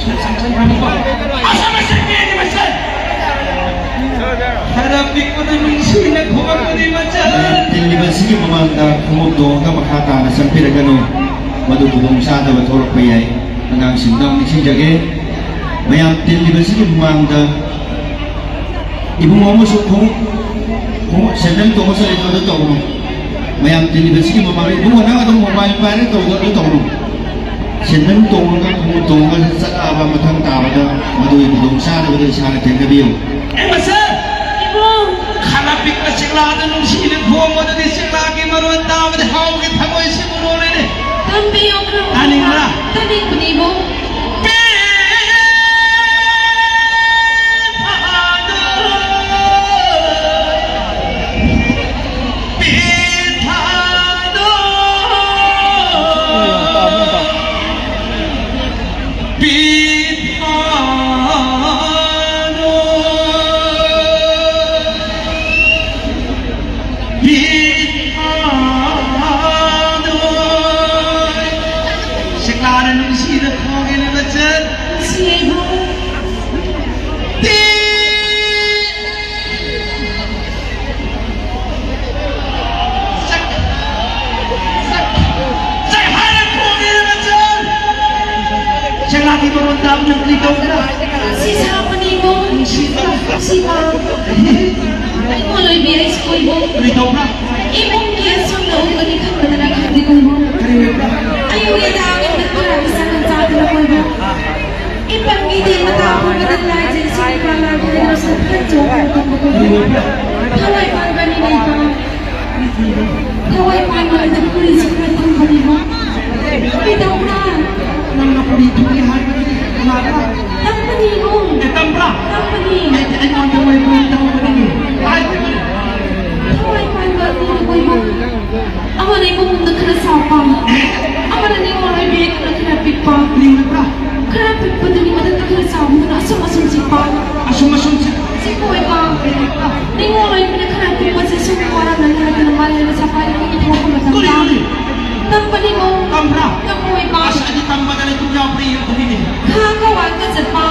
ꯁꯨꯝ ꯆꯪꯁꯤꯟꯈ꯭ꯔꯅꯤꯀꯣ꯫ ꯑꯁ, ꯃꯁꯤ ꯄꯦꯟꯗꯦ, ꯃꯁꯤ꯫ ꯈꯔ ꯄꯤꯛꯄꯗ ꯅꯨꯡꯁꯤꯅ ꯈꯨꯝꯃꯛꯄꯗꯤ ꯃꯆꯟ꯫ ꯇꯤꯜꯂꯤꯕ ꯑꯁꯤꯒꯤ ꯃꯃꯥꯡꯗ ꯈꯣꯡꯎꯞ ꯇꯣꯡꯉꯒ ꯃꯈꯥ ꯇꯥꯅ ꯆꯪꯕꯤꯔꯒꯅꯨ꯫ ꯃꯗꯨ ꯈꯨꯗꯣꯡ ꯆꯥꯗꯕ ꯊꯣꯛꯂꯛꯄ ꯌꯥꯏ꯫ ꯑꯉꯥꯡꯁꯤꯡꯗ ꯑꯃꯨꯛ ꯅꯤꯡꯁꯤꯡꯖꯒꯦ꯫ ꯃꯌꯥꯝ ꯇꯤꯜꯂꯤꯕꯁꯤꯒꯤ ꯃꯃꯥꯡꯗ ꯏꯕꯨꯡꯉꯣ ꯑꯃꯁꯨ ꯈꯣꯡꯎꯞ, ꯈꯣꯡꯎꯞ, ꯁꯦꯟꯗꯜ ꯇꯣꯡꯕ ꯆꯠꯂꯤꯗꯣ ꯑꯗꯨ ꯇꯧꯒꯅꯨ꯫ ꯃꯌꯥꯝ ꯇꯤꯜꯂꯤꯕꯁꯤꯒꯤ ꯃꯃꯥꯡꯗ ꯏꯕꯨꯡꯉꯣ ꯅꯪ ꯑꯗꯨꯝ ꯃꯣꯕꯥꯏꯜ ꯄꯥꯏꯔꯒ ꯇꯧꯕꯗꯣ ꯑꯗꯨ ꯇꯧꯒꯅꯨ꯫ ꯁꯦꯟꯗꯜ ꯇꯣꯡꯉꯒ ꯈꯣꯡꯎꯞ ꯇꯣꯡꯉꯒ ꯆꯠꯂꯛꯑꯕ ꯃꯊꯪ ꯇꯥꯕꯗ ꯃꯗꯨꯒꯤ ꯈꯨꯗꯣꯡ ꯆꯥꯗꯕꯗꯨ ꯏꯁꯥꯅ ꯊꯦꯡꯅꯕꯤꯌꯨ꯫ ꯑꯦ, ꯃꯁꯦ! ꯏꯕꯨꯡ! ꯈꯔ ꯄꯤꯛꯄ ꯆꯦꯛꯂꯥꯗ ꯅꯨꯡꯁꯤꯅ ꯈꯣꯡꯕꯗꯨꯗꯤ ꯆꯦꯛꯂꯥꯒꯤ ꯃꯔꯣꯟ ꯇꯥꯕꯗ ꯍꯥꯎꯒꯤ ꯊꯃꯣꯏꯁꯤꯕꯨ ꯂꯣꯏꯔꯦꯅꯦ꯫ ꯇꯝꯕꯤꯌꯨ, ꯈꯔ ꯇꯥꯅꯤꯡꯕ꯭ꯔꯥ? ꯇꯥꯅꯤꯡꯕꯅꯤ, ꯏꯕꯨꯡ꯫ ꯄꯦ! ꯁꯦꯛꯂꯥꯅ ꯅꯨꯡꯁꯤꯅ ꯈꯣꯡꯉꯦꯅꯦ ꯃꯆꯟ꯫ ꯅꯨꯡꯁꯤꯌꯦ ꯏꯕꯨꯡ꯫ ꯇꯤ꯫ ꯆꯠ-, ꯆꯠ-, ꯆꯠ ꯍꯥꯏꯅ ꯈꯣꯡꯉꯦꯅꯦ ꯃꯆꯟ꯫ ꯁꯦꯛꯂꯥꯒꯤ ꯃꯔꯣꯟ ꯇꯥꯕ ꯅꯪ ꯀꯔꯤ ꯇꯧꯕ꯭ꯔꯥ? ꯁꯤ ꯁꯥꯕꯅꯤꯀꯣ꯫ ꯅꯨꯡꯁꯤꯕ꯫ ꯅꯨꯡꯁꯤꯕ꯫ ꯑꯩꯉꯣꯟ ꯂꯣꯏꯕꯤ ꯑꯩꯁꯨ ꯀꯣꯏꯕ꯫ ꯀꯔꯤ ꯇꯧꯕ꯭ꯔꯥ? ꯏꯃꯨꯡꯒꯤ ꯑꯁꯣꯝꯗ ꯎꯒꯅꯤ ꯈꯟꯕꯗꯅ ꯈꯪꯗꯦ ꯀꯣꯏꯕ꯫ ꯀꯔꯤ ꯑꯣꯏꯕ꯭ꯔꯥ? ꯑꯌꯨꯛ ꯉꯟꯇꯥ ꯉꯟꯇ ꯈꯔ ꯆꯥꯛ ꯆꯥꯗꯅ ꯀꯣꯏꯕ꯫ ꯏꯄꯪꯒꯤꯗꯤ ꯃꯇꯥ ꯄꯨꯝꯕꯗ ꯂꯥꯏꯖꯩ ꯁꯤꯒꯤ ꯄꯥꯂꯥꯒꯤ ꯂꯩꯔꯣ ꯁꯠ ꯈꯔ ꯆꯣꯛꯄ ꯇꯝꯕ ꯀꯣꯏꯕ꯫ ꯊꯋꯥꯏ ꯄꯥꯟꯕꯅꯤ ꯂꯩꯕ꯫ ꯊꯋꯥꯏ ꯄꯥꯟꯕ ꯑꯗꯨ ꯐꯨꯔꯤꯠꯁꯨ ꯈꯔ ꯊꯝꯕꯅꯤꯕ꯫ ꯀꯩꯗꯧꯕ꯭ꯔꯥ? ꯅꯪꯅ ꯐꯨꯔꯤ ꯊꯨꯝꯃꯤ ꯍꯥꯏꯕꯗꯨꯗꯤ ꯀꯅꯥꯗ? ꯇꯝꯕꯅꯤꯕꯨ꯫ ꯑꯦ, ꯇꯝꯕ꯭ꯔꯥ? ꯇꯝꯕꯅꯤ꯫ ꯑꯩ, ꯑꯩꯉꯣꯟꯗ ꯃꯣꯏ ꯐꯨꯔꯤ ꯊꯝꯕꯅꯤ꯫ ꯍꯥꯏꯕꯅꯤ꯫ ꯊꯋꯥꯏ ꯄꯥꯟꯕ ꯑꯅꯤꯅ ꯀꯣꯏꯕ꯫ ꯑꯃꯅ ꯏꯃꯨꯡꯗ ꯈꯔ ꯆꯥꯎꯕ꯫ ꯑꯃꯅ ꯅꯤꯉꯣꯜ ꯑꯣꯏꯕꯤ ꯑꯗꯨꯅ ꯈꯔ ꯄꯤꯛꯄ꯫ ꯀꯔꯤ ꯑꯣꯏꯕ꯭ꯔꯥ? ꯈꯔ ꯄꯤꯛꯄꯗꯨꯒꯤ ꯃꯊꯛꯇ ꯈꯔ ꯆꯥꯎꯕꯗꯨꯅ ꯑꯁꯨꯝ ꯑꯁꯨꯝ ꯆꯤꯛꯄ꯫ ꯑꯁꯨꯝ ꯑꯁꯨꯝ ꯆꯤꯛ- ꯆꯤꯛꯄ ꯑꯣꯏꯕ꯫ ꯅꯤꯉꯣꯜ ꯑꯣꯏꯕꯅ ꯈꯔ ꯄꯤꯛꯄꯁꯦ ꯁꯨꯝ ꯋꯥꯔꯝꯂꯅꯤ ꯍꯥꯏꯗꯨꯅ ꯃꯥ ꯂꯩꯅ ꯁꯐꯥꯏꯗꯒꯤ ꯊꯣꯛꯄ ꯃꯇꯝꯗ꯫ ꯀꯔꯤ? ꯇꯝꯕꯅꯤꯀꯣ꯫ ꯇꯝꯕ꯭ꯔꯥ? ꯇꯝꯕ ꯑꯣꯏꯕ꯫ ꯑꯁ, ꯑꯩꯗꯤ ꯇꯝꯕꯗ ꯂꯩꯇꯨꯝ ꯌꯥꯎꯕ꯭ꯔꯥ ꯌꯦꯡꯉꯨꯈꯤꯅꯦ꯫ ꯈꯥ ꯈꯥ ꯋꯥꯡꯅ ꯆꯠꯄ꯫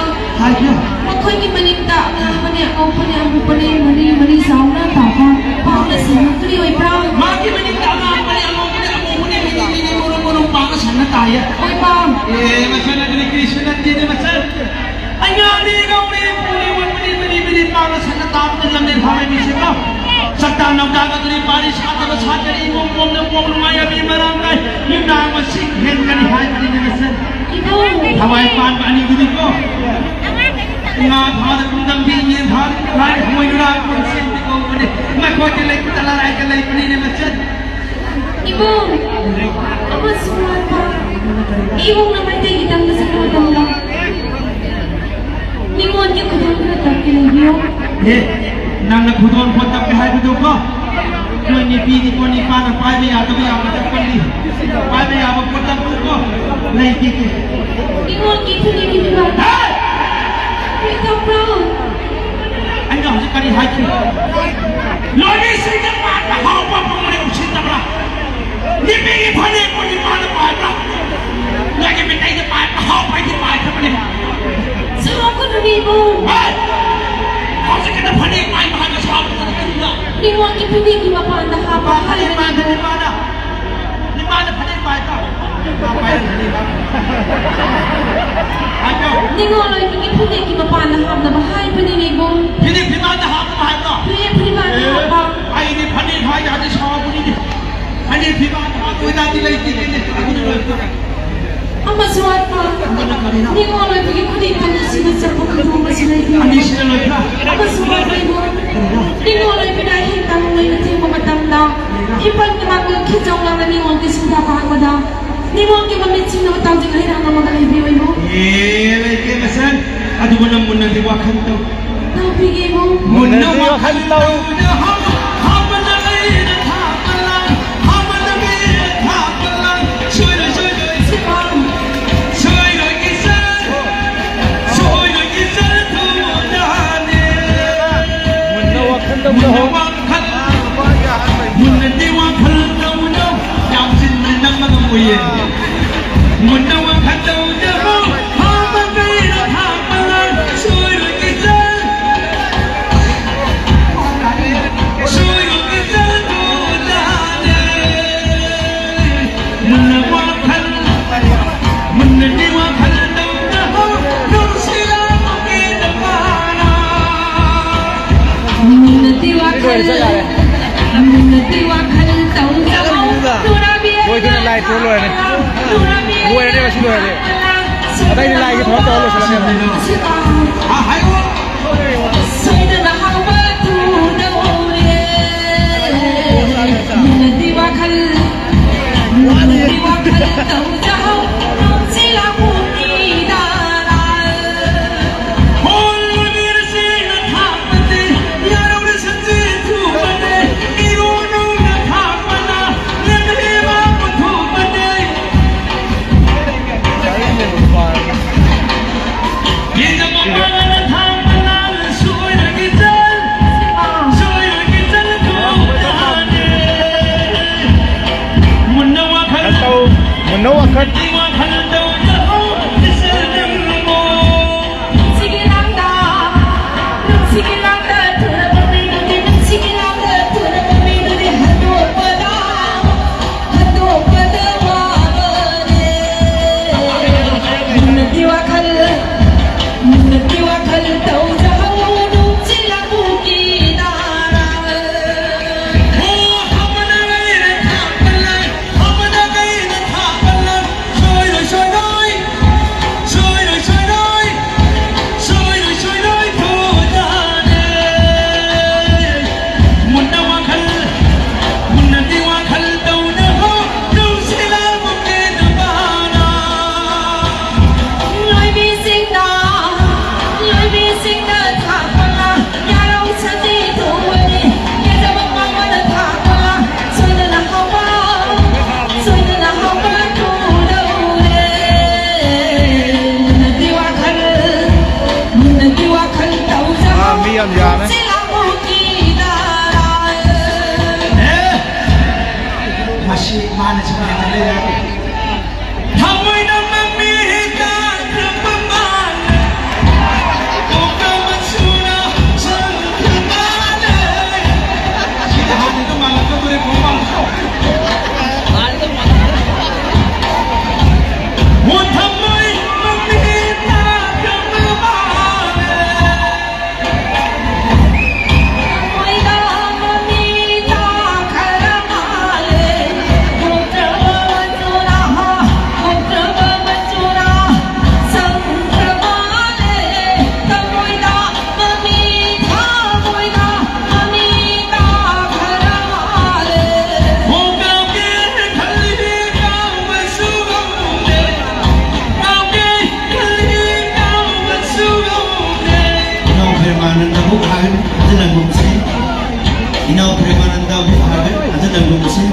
ꯍꯥꯏꯒꯦ꯫ ꯃꯈꯣꯏꯒꯤ ꯃꯅꯤꯡꯗ ꯑꯉꯥꯡꯕꯅꯦ, ꯑꯉꯧꯕꯅꯦ, ꯑꯃꯨꯕꯅꯦ, ꯃꯔꯤ ꯃꯔꯤ ꯆꯥꯎꯅ ꯇꯥꯕ ꯄꯥꯝꯅ ꯁꯦꯝꯕ ꯀꯔꯤ ꯑꯣꯏꯕ꯭ꯔꯥ? ꯃꯥꯒꯤ ꯃꯅꯤꯡꯗ ꯑꯉꯥꯡꯕꯅꯦ, ꯑꯉꯧꯕꯅꯦ, ꯑꯃꯨꯕꯅꯦ, ꯃꯔꯤ ꯃꯔꯤ ꯃꯔꯨ ꯃꯔꯨ ꯄꯥꯝꯅ ꯁꯟꯅ ꯇꯥꯏꯌꯦ꯫ ꯑꯣꯏꯕ꯫ ꯑꯦ, ꯃꯁꯤ ꯅꯠꯇ꯭ꯔꯗꯤ ꯀ꯭ꯔꯤꯁꯨ ꯅꯠꯇꯦꯅꯦ, ꯃꯁꯤ꯫ ꯑꯉꯥꯡꯅꯤ ꯉꯧꯔꯤ ꯄꯨꯔꯤ ꯑꯣꯟꯕꯅꯤ ꯃꯔꯤ ꯃꯔꯤ ꯄꯥꯝꯅ ꯁꯟꯅ ꯇꯥꯕꯗ ꯂꯝꯂꯦꯟ ꯐꯥꯎꯔꯦ ꯃꯤꯁꯤꯀꯣ꯫ ꯁꯛꯇꯥ ꯅꯧꯇꯥꯒ ꯀꯔꯤ ꯄꯥꯔꯤ ꯁꯥꯗꯕ ꯁꯥꯇꯔꯤ ꯏꯃꯣꯝ ꯃꯣꯝꯅ ꯃꯣꯝ ꯅꯨꯡꯉꯥꯏ ꯑꯕꯤ ꯃꯔꯥꯡ ꯀꯥꯏ꯫ ꯌꯨꯝꯅꯥꯡ ꯃꯁꯤꯡ ꯍꯦꯟꯒꯅꯤ ꯍꯥꯏꯕꯅꯤꯅꯦ, ꯃꯁꯤ꯫ ꯏꯕꯨꯡ꯫ ꯊꯋꯥꯏ ꯄꯥꯟꯕ ꯑꯅꯤꯗꯨꯅꯤꯀꯣ꯫ ꯉꯥ ꯐꯥꯗ ꯄꯨꯡꯗꯝꯕꯤ ꯌꯦꯟ ꯐꯥꯗ ꯂꯥꯏ ꯍꯣꯏꯅꯨꯔꯥ ꯀꯣꯟꯁꯦꯟꯕꯤ ꯀꯧꯕꯅꯤ꯫ ꯃꯈꯣꯏꯗꯤ ꯂꯩꯇ ꯂꯥꯏꯒ ꯂꯩꯕꯅꯤꯅꯦ ꯃꯆꯟ꯫ ꯏꯕꯨꯡ, ꯑꯃꯁꯨ ꯋꯥꯠꯄ꯫ ꯏꯕꯨꯡꯅ ꯃꯩꯇꯩꯒꯤ ꯇꯝꯕ ꯆꯠꯄ ꯃꯇꯝꯗ ꯅꯤꯉꯣꯜꯒꯤ ꯈꯨꯗꯣꯜ ꯈꯔ ꯇꯞꯀꯦ ꯂꯩꯕꯤꯌꯣ꯫ ꯑꯦ, ꯅꯪꯅ ꯈꯨꯗꯣꯜ ꯄꯣꯠ ꯇꯞꯀꯦ ꯍꯥꯏꯕꯗꯨꯀꯣ? ꯅꯣꯏ ꯅꯤꯄꯤꯗꯤ ꯀꯣ ꯅꯤꯄꯥꯅ ꯄꯥꯏꯕ ꯌꯥꯗꯕ ꯌꯥꯝꯅ ꯇꯞꯄꯅꯤ꯫ ꯄꯥꯏꯕ ꯌꯥꯕ ꯄꯣꯠ ꯇꯞꯄꯨꯀꯣ꯫ ꯂꯩꯇꯦ꯫ ꯅꯤꯉꯣꯜꯒꯤ ꯐꯅꯦꯛꯀꯤ ꯐꯤꯕꯥꯛ꯫ ꯍꯦ! ꯀꯔꯤ ꯇꯧꯕ꯭ꯔꯣ? ꯑꯩꯅ ꯍꯧꯖꯤꯛ ꯀꯔꯤ ꯍꯥꯏꯈꯤ? ꯂꯣꯏꯕꯤꯁꯤꯡꯗ ꯄꯥꯟꯕ ꯅꯤꯉꯣꯜꯒꯤ ꯐꯤꯗꯤꯒꯤ ꯃꯄꯥꯟꯗ ꯍꯥꯞꯄ ꯍꯥꯏꯕꯅꯤ꯫ ꯅꯤꯃꯥꯅ, ꯅꯤꯃꯥꯅ, ꯅꯤꯃꯥꯅ ꯐꯅꯦꯛ ꯄꯥꯏꯕ꯫ ꯅꯤꯃꯥ ꯄꯥꯏꯔꯝꯒꯅꯤꯕ꯫ ꯍꯥꯏꯌꯣ꯫ ꯅꯤꯉꯣꯜ ꯑꯣꯏꯕꯒꯤ ꯐꯤꯗꯤꯒꯤ ꯃꯄꯥꯟꯗ ꯍꯥꯞꯅꯕ ꯍꯥꯏꯕꯅꯤ, ꯏꯕꯨꯡ꯫ ꯐꯤꯗꯤꯒꯤ ꯃꯄꯥꯟꯗ ꯍꯥꯞꯅꯕ ꯍꯥꯏꯕ꯭ꯔꯣ? ꯐꯤꯗꯤ ꯐꯤꯗꯤ ꯃꯄꯥꯟꯗ ꯑꯦ, ꯍꯥꯞꯄ꯫ ꯑꯩꯗꯤ ꯐꯅꯦꯛ ꯍꯥꯏ ꯌꯥꯗꯦ, ꯁꯥꯎꯕꯅꯤꯅꯦ꯫ ꯐꯅꯦꯛ ꯐꯤꯗꯤ ꯃꯄꯥꯟꯗ ꯍꯥꯞꯄ ꯑꯣꯏꯇꯥꯗꯤ ꯂꯩꯇꯦꯅꯦ꯫ ꯑꯗꯨꯅ ꯂꯣꯏꯔꯦ꯫ ꯑꯃꯁꯨ ꯋꯥꯠꯄ꯫ ꯅꯤꯉꯣꯜ ꯑꯣꯏꯕꯒꯤ ꯈꯨꯗꯤꯡ ꯑꯅꯤꯁꯤꯅ ꯆꯠꯄ ꯈꯨꯗꯣꯡ ꯑꯁꯤ ꯂꯩꯇꯦ꯫ ꯑꯅꯤꯁꯤꯅ ꯂꯣꯏꯕ꯭ꯔꯥ? ꯑꯃꯁꯨ ꯋꯥꯠꯄ ꯏꯕꯨꯡ꯫ ꯀꯔꯤꯅꯣ? ꯅꯤꯉꯣꯜ ꯑꯣꯏꯕꯅ ꯑꯍꯤꯡ ꯇꯥꯡ ꯂꯩꯅ ꯊꯦꯡꯕ ꯃꯇꯝꯗ ꯏꯄꯟꯒꯤ ꯃꯥꯡꯒꯣꯜ ꯈꯤꯖꯧ ꯂꯥꯡꯅ ꯅꯤꯉꯣꯜꯒꯤ ꯁꯤꯡꯊꯥ ꯄꯥꯡꯕꯗ ꯅꯤꯉꯣꯜꯒꯤ ꯃꯃꯤꯠꯁꯤꯡꯅ ꯎꯇꯥꯎꯖꯤꯡ ꯍꯩꯔꯥꯡ ꯑꯃꯒ ꯂꯩꯕꯤꯌꯨ ꯏꯕꯨꯡ꯫ ꯑꯦ, ꯂꯩꯇꯦ ꯃꯁꯟ꯫ ꯑꯗꯨꯕꯨ ꯅꯪ ꯃꯨꯟꯅꯗꯤ ꯋꯥꯈꯜ ꯇꯧ꯫ ꯇꯧꯕꯤꯒꯦ ꯏꯕꯨꯡ꯫ ꯃꯨꯟꯅ ꯋꯥꯈꯜ ꯇꯧ꯫ ꯁꯣꯏꯔꯣꯏ, ꯁꯣꯏꯔꯣꯏ꯫ ꯁꯣꯏꯔꯣꯏ ꯏꯆꯟ, ꯁꯣꯏꯔꯣꯏ ꯏꯆꯟ ꯊꯧꯅꯥꯅꯦ꯫ ꯃꯨꯟꯅ ꯋꯥꯈꯜ ꯇꯧꯖꯍꯧ꯫ ꯃꯨꯟꯅ ꯋꯥꯈꯜ, ꯃꯨꯟꯅꯗꯤ ꯋꯥꯈꯜ ꯇꯧꯅꯧ꯫ ꯌꯥꯝ ꯆꯤꯟꯅ ꯅꯝꯕ ꯉꯝꯃꯣꯏꯌꯦ꯫ ꯃꯨꯟꯅ ꯋꯥꯈꯜ ꯇꯧꯖꯍꯧ꯫ ꯍꯥꯞꯄ ꯀꯩꯅꯣ ꯍꯥꯞꯄ ꯂꯥꯡ꯫ ꯁꯣꯏꯔꯣꯏ ꯏꯆꯟ꯫ ꯁꯣꯏꯔꯣꯏ ꯏꯆꯟ ꯊꯧꯅꯥꯅꯦ꯫ ꯃꯨꯟꯅ ꯋꯥꯈꯜ, ꯃꯨꯟꯅꯗꯤ ꯋꯥꯈꯜ ꯇꯧꯖꯍꯧ, ꯅꯨꯡꯁꯤꯔꯕꯒꯤ ꯅꯨꯄꯥꯅ꯫ ꯃꯨꯟꯅꯗꯤ ꯋꯥꯈꯜ, ꯃꯨꯟꯅꯗꯤ ꯋꯥꯈꯜ ꯇꯧꯖꯍꯧ, ꯅꯨꯔꯥꯕꯤ ꯂꯣꯏꯗꯅ ꯂꯥꯏ ꯄꯨꯔ ꯂꯣꯏꯔꯅꯤ꯫ ꯅꯨꯔꯥꯕꯤ ꯂꯣꯏꯔꯅꯤ, ꯉꯁꯤ ꯂꯣꯏꯔꯅꯤ꯫ ꯑꯇꯩꯗꯤ ꯂꯥꯏꯒꯤ ꯊꯕꯛ ꯇꯧꯔ ꯂꯣꯏꯁꯤꯜꯂꯒꯦꯕ꯫ ꯁꯣꯏꯗꯅ ꯍꯧꯕ ꯊꯨꯗꯧꯔꯦ꯫ ꯃꯨꯟꯅꯗꯤ ꯋꯥꯈꯜ, ꯃꯨꯟꯅꯗꯤ ꯋꯥꯈꯜ ꯇꯧꯖꯍꯧ, ꯅꯨꯡꯁꯤ ꯂꯥꯛꯄꯅꯤꯗ꯫ ꯍꯣꯜ ꯂꯣꯏꯕꯤꯔꯁꯦꯅ ꯊꯥꯛꯄꯗꯤ ꯌꯥꯔꯧꯔꯦ ꯁꯟꯖꯤ ꯊꯨꯕꯅꯦ, ꯏꯔꯣ ꯅꯧꯅ ꯊꯥꯛꯄꯅ ꯂꯦꯝꯍꯦ ꯃꯥ ꯄꯨꯊꯣꯛꯄꯅꯦ꯫ ꯌꯦꯡꯖꯕ ꯏꯅꯥꯎ ꯄ꯭ꯔꯦꯃꯥꯅꯟꯗꯕꯨ ꯍꯥꯏꯒꯅꯤ, ꯑꯗꯨꯅ ꯅꯨꯡꯁꯤ꯫ ꯏꯅꯥꯎ ꯄ꯭ꯔꯦꯃꯥꯅꯟꯗꯕꯨ ꯍꯥꯏꯒꯅꯤ, ꯑꯗꯨꯅ ꯅꯨꯡꯁꯤ꯫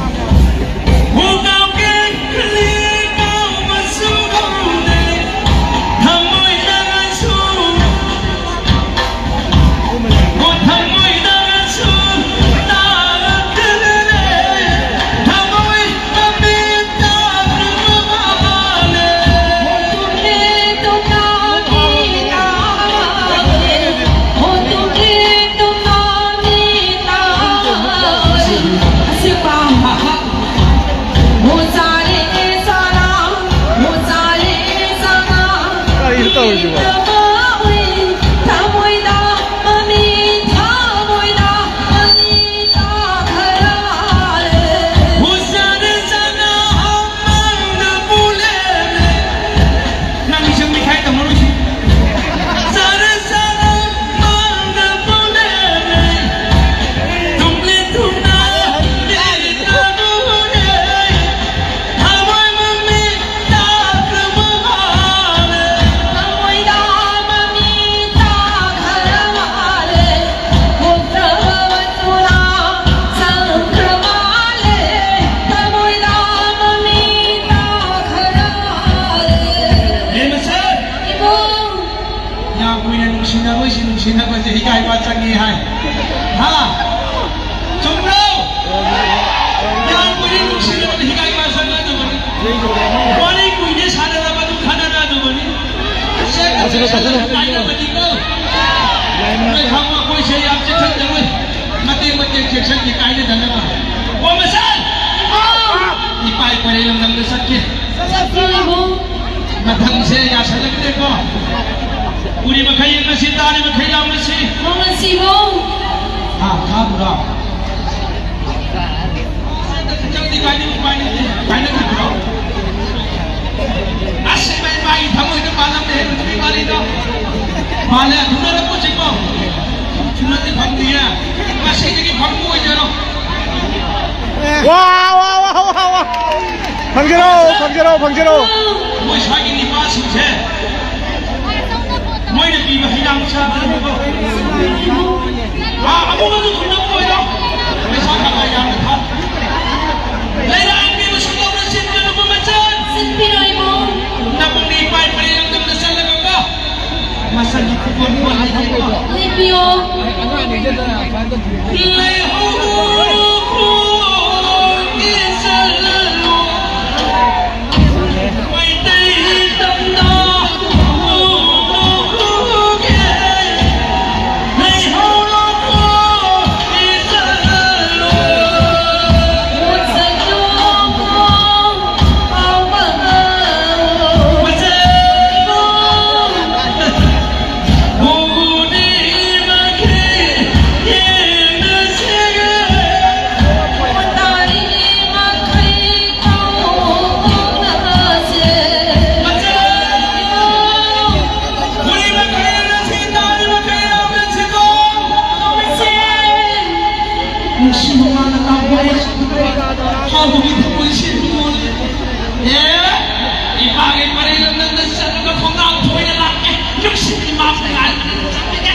ꯀꯥꯏꯅꯕꯅꯤꯀꯣ꯫ ꯅꯣꯏ ꯈꯪꯕ ꯑꯩꯈꯣꯏꯁꯦ ꯌꯥꯝ ꯆꯦꯛꯁꯤꯟꯖꯔꯣꯏ꯫ ꯃꯇꯦꯛ ꯃꯇꯦꯛ ꯆꯦꯛꯁꯤꯟꯒꯦ ꯀꯥꯏꯅꯗꯅꯕ꯫ ꯀꯣꯃꯁꯟ! ꯏꯄꯥ ꯏꯄꯔꯦ ꯂꯝꯗꯝꯗ ꯆꯠꯀꯦ꯫ ꯆꯠꯁꯤ ꯏꯕꯨꯡ꯫ ꯃꯇꯝꯁꯦ ꯌꯥꯁꯜꯂꯛꯇꯦꯀꯣ꯫ ꯎꯔꯤ ꯃꯈꯩ ꯌꯦꯡꯉꯁꯤ, ꯇꯥꯔꯤ ꯃꯈꯩ ꯂꯥꯎꯅꯁꯤ꯫ ꯍꯣꯡꯉꯁꯤ ꯏꯕꯨꯡ꯫ ꯑꯥ, ꯊꯥꯕ꯭ꯔꯣ? ꯅꯪꯗꯤ ꯀꯥꯏꯗ ꯎꯄꯥꯏ ꯂꯩꯇꯦ? ꯀꯥꯏꯅ ꯈꯟꯕ꯭ꯔꯣ? ꯑꯁ, ꯏꯃꯥ, ꯏꯃꯥꯒꯤ ꯊꯃꯣꯏꯗ ꯄꯥꯜꯂꯝꯃꯦ ꯍꯧꯖꯤꯛꯀꯤ ꯋꯥꯔꯤꯗꯣ꯫ ꯄꯥꯜꯂꯦ, ꯊꯨꯡꯅꯔꯛꯄꯁꯤꯀꯣ꯫ ꯊꯨꯡꯅꯗꯤ ꯐꯪꯗꯤꯌꯦ꯫ ꯉꯁꯤꯗꯒꯤ ꯐꯪꯕ ꯑꯣꯏꯖꯔꯣ꯫ ꯋꯥ, ꯋꯥ, ꯋꯥ, ꯋꯥ, ꯋꯥ꯫ ꯐꯪꯖꯔꯣ, ꯐꯪꯖꯔꯣ, ꯐꯪꯖꯔꯣ꯫ ꯃꯣꯏ ꯁ꯭ꯋꯥꯏꯒꯤ ꯅꯤꯄꯥꯁꯤꯡꯁꯦ ꯃꯣꯏꯅ ꯄꯤꯕ ꯍꯩꯅꯥ ꯃꯆꯥꯗꯨꯅꯀꯣ꯫ ꯑꯥ, ꯑꯃꯨꯛꯀꯁꯨ ꯊꯨꯡꯅꯕ ꯑꯣꯏꯔꯣ꯫ ꯄꯩꯁꯥ ꯈꯔ ꯌꯥꯝꯅ ꯊꯥ꯫ ꯂꯩꯔꯥꯡ ꯄꯤꯕꯁꯨ ꯂꯧꯅ ꯆꯤꯟꯕ ꯅꯨꯄꯥ ꯃꯆꯥ꯫ ꯆꯤꯟꯕꯤꯔꯣꯏꯃꯣ꯫ ꯅꯄꯨꯡꯅ ꯏꯄꯥꯏ ꯄꯔꯦꯡ ꯂꯝꯗꯝꯗ ꯆꯠꯂꯒꯀꯣ꯫ ꯃꯁꯛꯒꯤ ꯈꯨꯕꯣꯟ ꯄꯣꯟ ꯂꯩꯇꯦꯀꯣ꯫ ꯂꯦꯞꯄꯤꯌꯣ꯫ ꯂꯩꯍꯧꯔꯣ꯫ ꯅꯨꯡꯁꯤꯕ ꯃꯥꯅ ꯇꯥꯛꯄ ꯍꯥꯎꯕꯒꯤ ꯊꯃꯣꯏ ꯁꯦꯡꯕ ꯃꯣꯜꯂꯦ꯫ ꯑꯦ, ꯏꯄꯥꯒꯤ ꯄꯔꯦꯡ ꯂꯝꯗꯝꯗ ꯆꯠꯂꯒ ꯈꯣꯡꯅꯥꯡ ꯊꯣꯏꯅ ꯂꯥꯛꯀꯦ꯫ ꯅꯨꯡꯁꯤꯕ ꯏꯃꯥꯕꯨ ꯉꯥꯏꯕ ꯆꯠꯂꯒꯦ꯫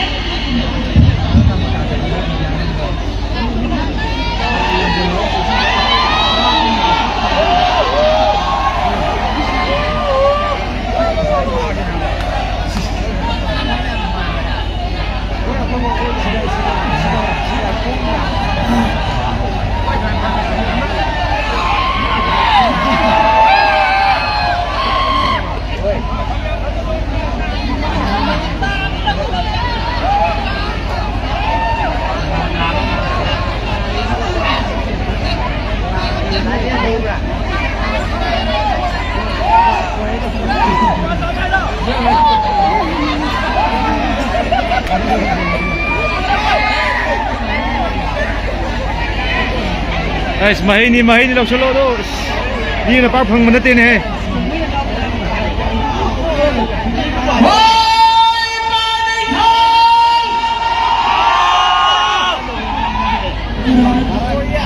ꯑꯁ, ꯃꯍꯩꯅꯤ, ꯃꯍꯩꯅꯤ, ꯂꯧꯁꯜꯂꯣ ꯑꯗꯣ꯫ ꯑꯁ, ꯃꯤꯅ ꯄꯥꯛ ꯐꯪꯕ ꯅꯠꯇꯦꯅꯦꯍꯦ꯫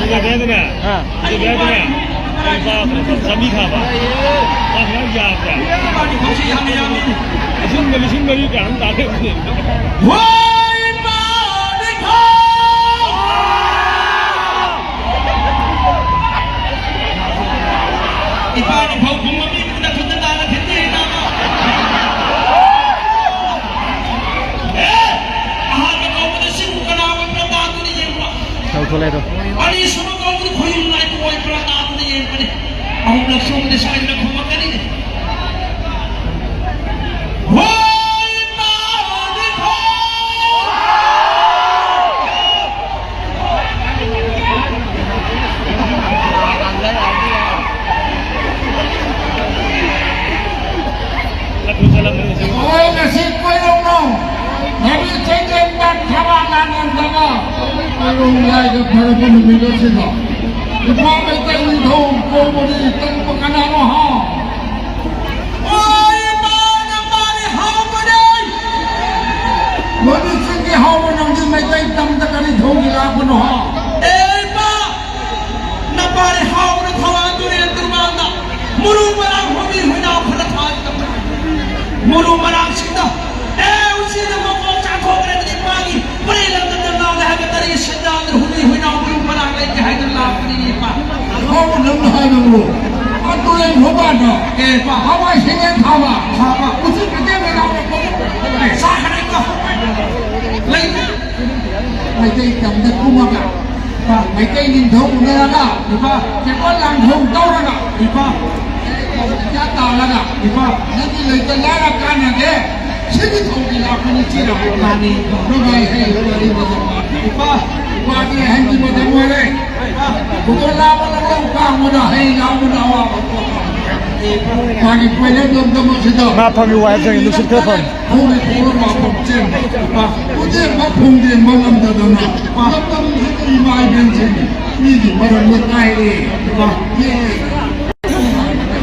ꯁꯤꯗ ꯀꯩꯅꯣꯅꯦ? ꯑꯥ꯫ ꯁꯤꯗ ꯀꯩꯅꯣꯅꯦ? ꯂꯨꯄꯥ ꯆꯥꯝꯃꯔꯤ ꯊꯥꯕ꯫ ꯃꯥ ꯈꯔ ꯌꯥꯕ꯭ꯔꯥ? ꯂꯤꯁꯤꯡ, ꯂꯤꯁꯤꯡ ꯃꯔꯤ ꯀꯌꯥꯅꯣꯝ ꯇꯥ ꯂꯩꯔꯝꯃꯦ꯫ ꯏꯄꯥꯅ ꯐꯧ ꯈꯨꯝꯕ ꯃꯤ ꯈꯨꯠꯇ ꯈꯨꯠꯇ ꯇꯥꯅ ꯊꯤꯟꯗꯦ ꯍꯥꯏꯅ꯫ ꯑꯦ! ꯑꯍꯥꯟꯕ ꯀꯧꯕꯗ ꯁꯤꯕꯨ ꯀꯅꯥ ꯑꯣꯏꯕ꯭ꯔꯥ ꯇꯥꯗꯨꯅ ꯌꯦꯡꯕ꯫ ꯇꯧꯊꯣꯛꯂꯦ ꯑꯗꯣ꯫ ꯑꯅꯤꯁꯨꯕ ꯀꯧꯕꯗ ꯈꯣꯏꯌꯨꯝ ꯅꯥꯏꯕꯨ ꯑꯣꯏꯕ꯭ꯔꯥ ꯇꯥꯗꯨꯅ ꯌꯦꯡꯕꯅꯤ꯫ ꯑꯍꯨꯝꯂꯛ ꯁꯨꯕꯗ ꯁ꯭ꯋꯥꯏꯗ ꯈꯨꯝꯃꯛꯀꯅꯤꯅꯦ꯫ ꯍꯣꯏ! ꯍꯣꯏ, ꯉꯁꯤ ꯀꯣꯏꯔꯧꯅꯧ ꯅꯕꯤ ꯆꯩꯗꯦꯟ ꯊꯕꯥ ꯂꯥꯟꯗꯕ ꯀꯣꯏꯔꯧ ꯂꯥꯏꯒ ꯐꯔꯕ ꯅꯨꯃꯤꯠ ꯑꯁꯤꯗ ꯏꯄꯥ ꯃꯩꯇꯩ ꯅꯤꯡꯊꯧ ꯀꯧꯕꯅꯤ, ꯀꯧꯕ ꯀꯅꯥꯅꯣ ꯍꯥ? ꯍꯣꯏ, ꯏꯄꯥ, ꯅꯄꯥꯗꯤ ꯍꯥꯎꯕꯅꯦ꯫ ꯃꯗꯨ ꯆꯤꯡꯒꯤ ꯍꯥꯎꯕ ꯅꯪꯗꯤ ꯃꯩꯇꯩ ꯇꯝꯗ ꯀꯔꯤ ꯊꯣꯡꯒꯤ ꯂꯥꯛꯄꯅꯣ ꯍꯥ? ꯑꯦ, ꯏꯄꯥ, ꯅꯄꯥꯗꯤ ꯍꯥꯎꯕꯅ ꯊꯋꯥꯟ ꯇꯨꯔꯦꯜ ꯇꯨꯔꯕꯥꯟꯗ ꯃꯔꯨ ꯃꯔꯥꯡ ꯍꯨꯝꯃꯤ ꯍꯨꯏꯅꯥꯎ ꯈꯔ ꯊꯥꯗꯅ ꯃꯔꯨ ꯃꯔꯥꯡꯁꯤꯡꯗ ꯑꯦ, ꯎꯆꯤꯅ ꯃꯀꯣꯛ ꯆꯥꯊꯣꯛꯈ꯭ꯔꯦ ꯑꯗꯨꯗꯤ ꯃꯥꯒꯤ ꯄꯔꯦꯡ ꯂꯝꯗꯝꯗ ꯂꯥꯎꯔꯦ ꯍꯥꯏꯕ ꯇꯔꯦꯠ ꯁꯦꯟꯗꯥꯟꯗ ꯍꯨꯝꯃꯤ ꯍꯨꯏꯅꯥꯎ ꯃꯔꯨ ꯃꯔꯥꯡ ꯂꯩꯇꯦ ꯍꯥꯏꯗꯅ ꯂꯥꯛꯄꯅꯤꯅꯦ, ꯏꯄꯥ꯫ ꯍꯥꯎꯕ ꯅꯪꯅ ꯍꯥꯏꯕꯕꯨ, ꯑꯗꯨ ꯂꯩ ꯍꯣꯕꯥꯗ ꯑꯦ, ꯏꯄꯥ꯫ ꯍꯋꯥꯏ ꯁꯦꯡꯉꯦ ꯊꯥꯕ꯫ ꯊꯥꯕ꯫ ꯎꯆꯤ ꯀꯇꯦꯛ ꯂꯩꯔꯥꯎꯅ ꯄꯣꯛꯄ꯫ ꯆꯥꯈ꯭ꯔꯦ, ꯏꯄꯥ꯫ ꯂꯩ꯫ ꯃꯩꯇꯩ ꯇꯝꯗ ꯀꯨꯝꯃꯒ, ꯏꯄꯥ꯫ ꯃꯩꯇꯩ ꯅꯤꯡꯊꯧ ꯎꯅꯔꯒ, ꯏꯄꯥ꯫ ꯆꯦꯀꯣꯟ ꯂꯥꯡꯊꯧ ꯇꯧꯔꯒ, ꯏꯄꯥ꯫ ꯄꯩꯁꯥ ꯇꯥꯜꯂꯒ, ꯏꯄꯥ꯫ ꯅꯪꯒꯤ ꯂꯩꯇ ꯂꯥꯏꯔ ꯀꯥꯟꯅꯗꯦ꯫ ꯁꯤꯒꯤ ꯊꯧꯒꯤ ꯂꯥꯛꯄꯅꯤ ꯆꯤꯔ꯫ ꯃꯥꯅꯤ꯫ ꯅꯨꯡꯉꯥꯏ ꯍꯩ ꯋꯥꯔꯤ ꯃꯇꯝ꯫ ꯏꯄꯥ꯫ ꯋꯥꯗꯤ ꯑꯍꯟꯒꯤ ꯃꯇꯝ ꯑꯣꯏꯔꯦ꯫ ꯏꯄꯥ꯫ ꯈꯨꯗꯣꯜ ꯂꯥꯕ ꯂꯧ ꯀꯥꯡꯕꯗ ꯍꯩ ꯂꯥꯡꯕꯗ ꯑꯋꯥꯕ ꯄꯣꯛꯄ꯫ ꯃꯥꯒꯤ ꯀꯣꯏꯔꯦꯟ ꯂꯝꯗꯝ ꯑꯁꯤꯗ ꯉꯥ ꯐꯪꯉꯤ ꯋꯥꯏ ꯐꯪꯉꯤ ꯅꯨꯡꯁꯤꯠ ꯈꯔ ꯐꯪꯉꯤ꯫ ꯈꯣꯡꯒꯤ ꯈꯣꯡꯒ ꯃꯥꯄꯝ ꯆꯦꯟꯕ꯫ ꯏꯄꯥ꯫ ꯈꯨꯗꯦꯡ ꯐꯥꯎ ꯈꯣꯡꯗꯦꯡꯕ ꯉꯝꯗꯗꯅ꯫ ꯏꯄꯥ꯫ ꯂꯝꯗꯝꯁꯤꯗ ꯏꯃꯥ ꯏꯕꯦꯟꯁꯤꯡ ꯃꯤꯒꯤ ꯃꯔꯝꯗ ꯀꯥꯏꯔꯦ꯫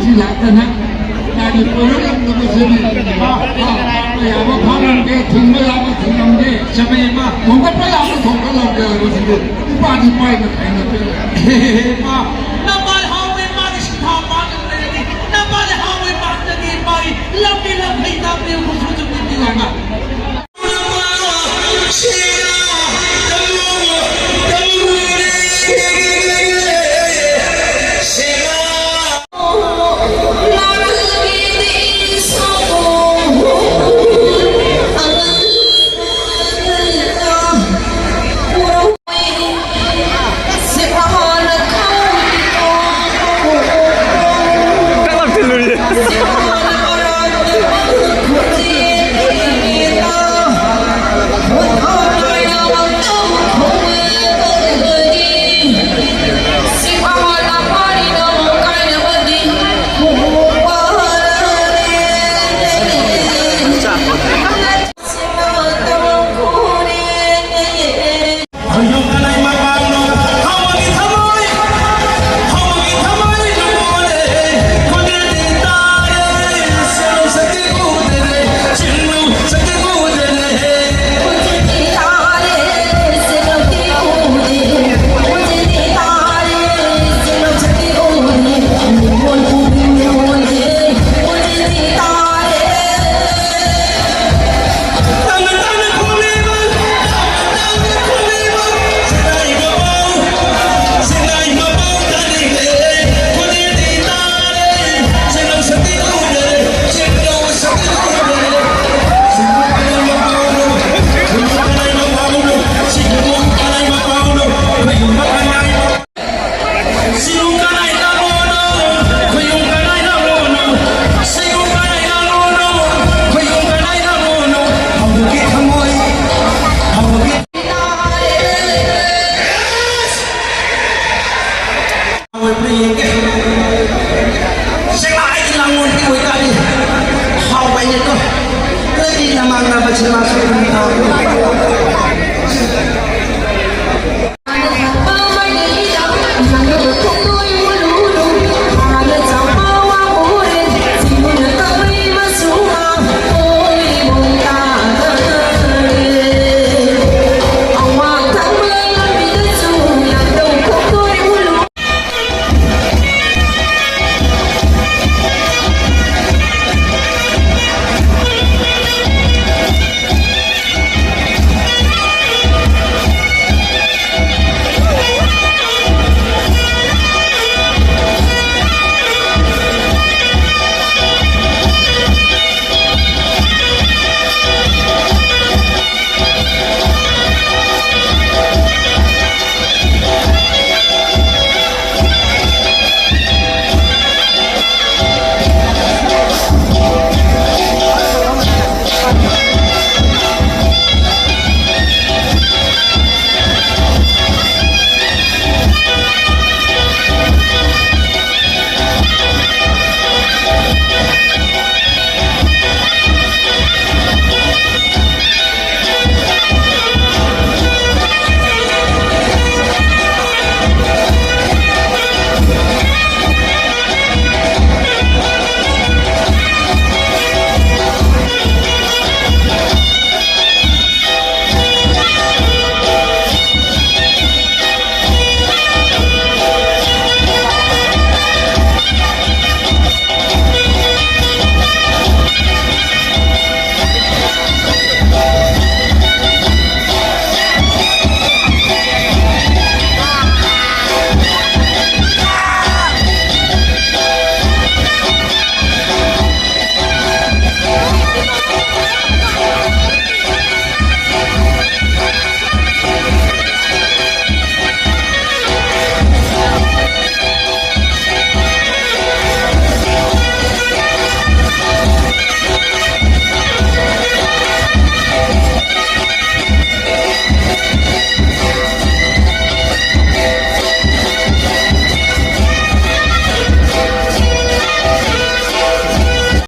ꯁꯤ ꯂꯥꯛꯇꯅ ꯃꯥꯒꯤ ꯄꯣꯔꯛꯂꯝꯗꯕꯁꯤꯗꯤ ꯃꯥ ꯃꯥ ꯌꯥꯕ ꯐꯥꯔꯝꯒꯦ, ꯊꯤꯡꯕ ꯌꯥꯕ ꯊꯤꯡꯉꯝꯒꯦ, ꯆꯃꯩ ꯃꯥ ꯊꯣꯡꯒꯠꯄ ꯌꯥꯕ ꯊꯣꯡꯒꯠꯂꯝꯒꯦ ꯍꯥꯏꯕꯁꯤꯗꯤ ꯏꯄꯥꯗꯤ ꯄꯥꯏꯅ ꯈꯥꯏꯅ ꯄꯤꯔꯦ꯫ ꯃꯥ ꯅꯄꯥꯗꯤ ꯍꯥꯎꯋꯦ, ꯃꯥꯒꯤ ꯁꯤꯟꯊꯥ ꯄꯥꯟꯗꯅ ꯂꯩꯔꯗꯤ ꯅꯄꯥꯗꯤ ꯍꯥꯎꯋꯦ, ꯃꯥꯒꯤ ꯂꯝꯕꯤ ꯂꯝꯐꯩ ꯇꯥꯛꯄꯤꯌꯨ, ꯈꯨꯠꯁꯨ ꯆꯨꯝꯕꯤꯌꯨ ꯍꯥꯏꯅ꯫ ꯍꯥꯎꯕ꯭ꯔꯥ ꯌꯦꯡꯒꯦ꯫ ꯁꯦꯡꯅ ꯑꯩꯒꯤ ꯂꯥꯡꯒꯣꯜꯒꯤ ꯑꯣꯏꯇꯥꯔꯗꯤ ꯍꯥꯎꯕꯩꯅꯦꯀꯣ꯫ ꯅꯣꯏꯒꯤ ꯅꯃꯥꯟꯅꯕ ꯁꯤꯅꯦꯃꯥꯁꯨ ꯑꯗꯨꯝ ꯊꯥꯕꯅꯤ꯫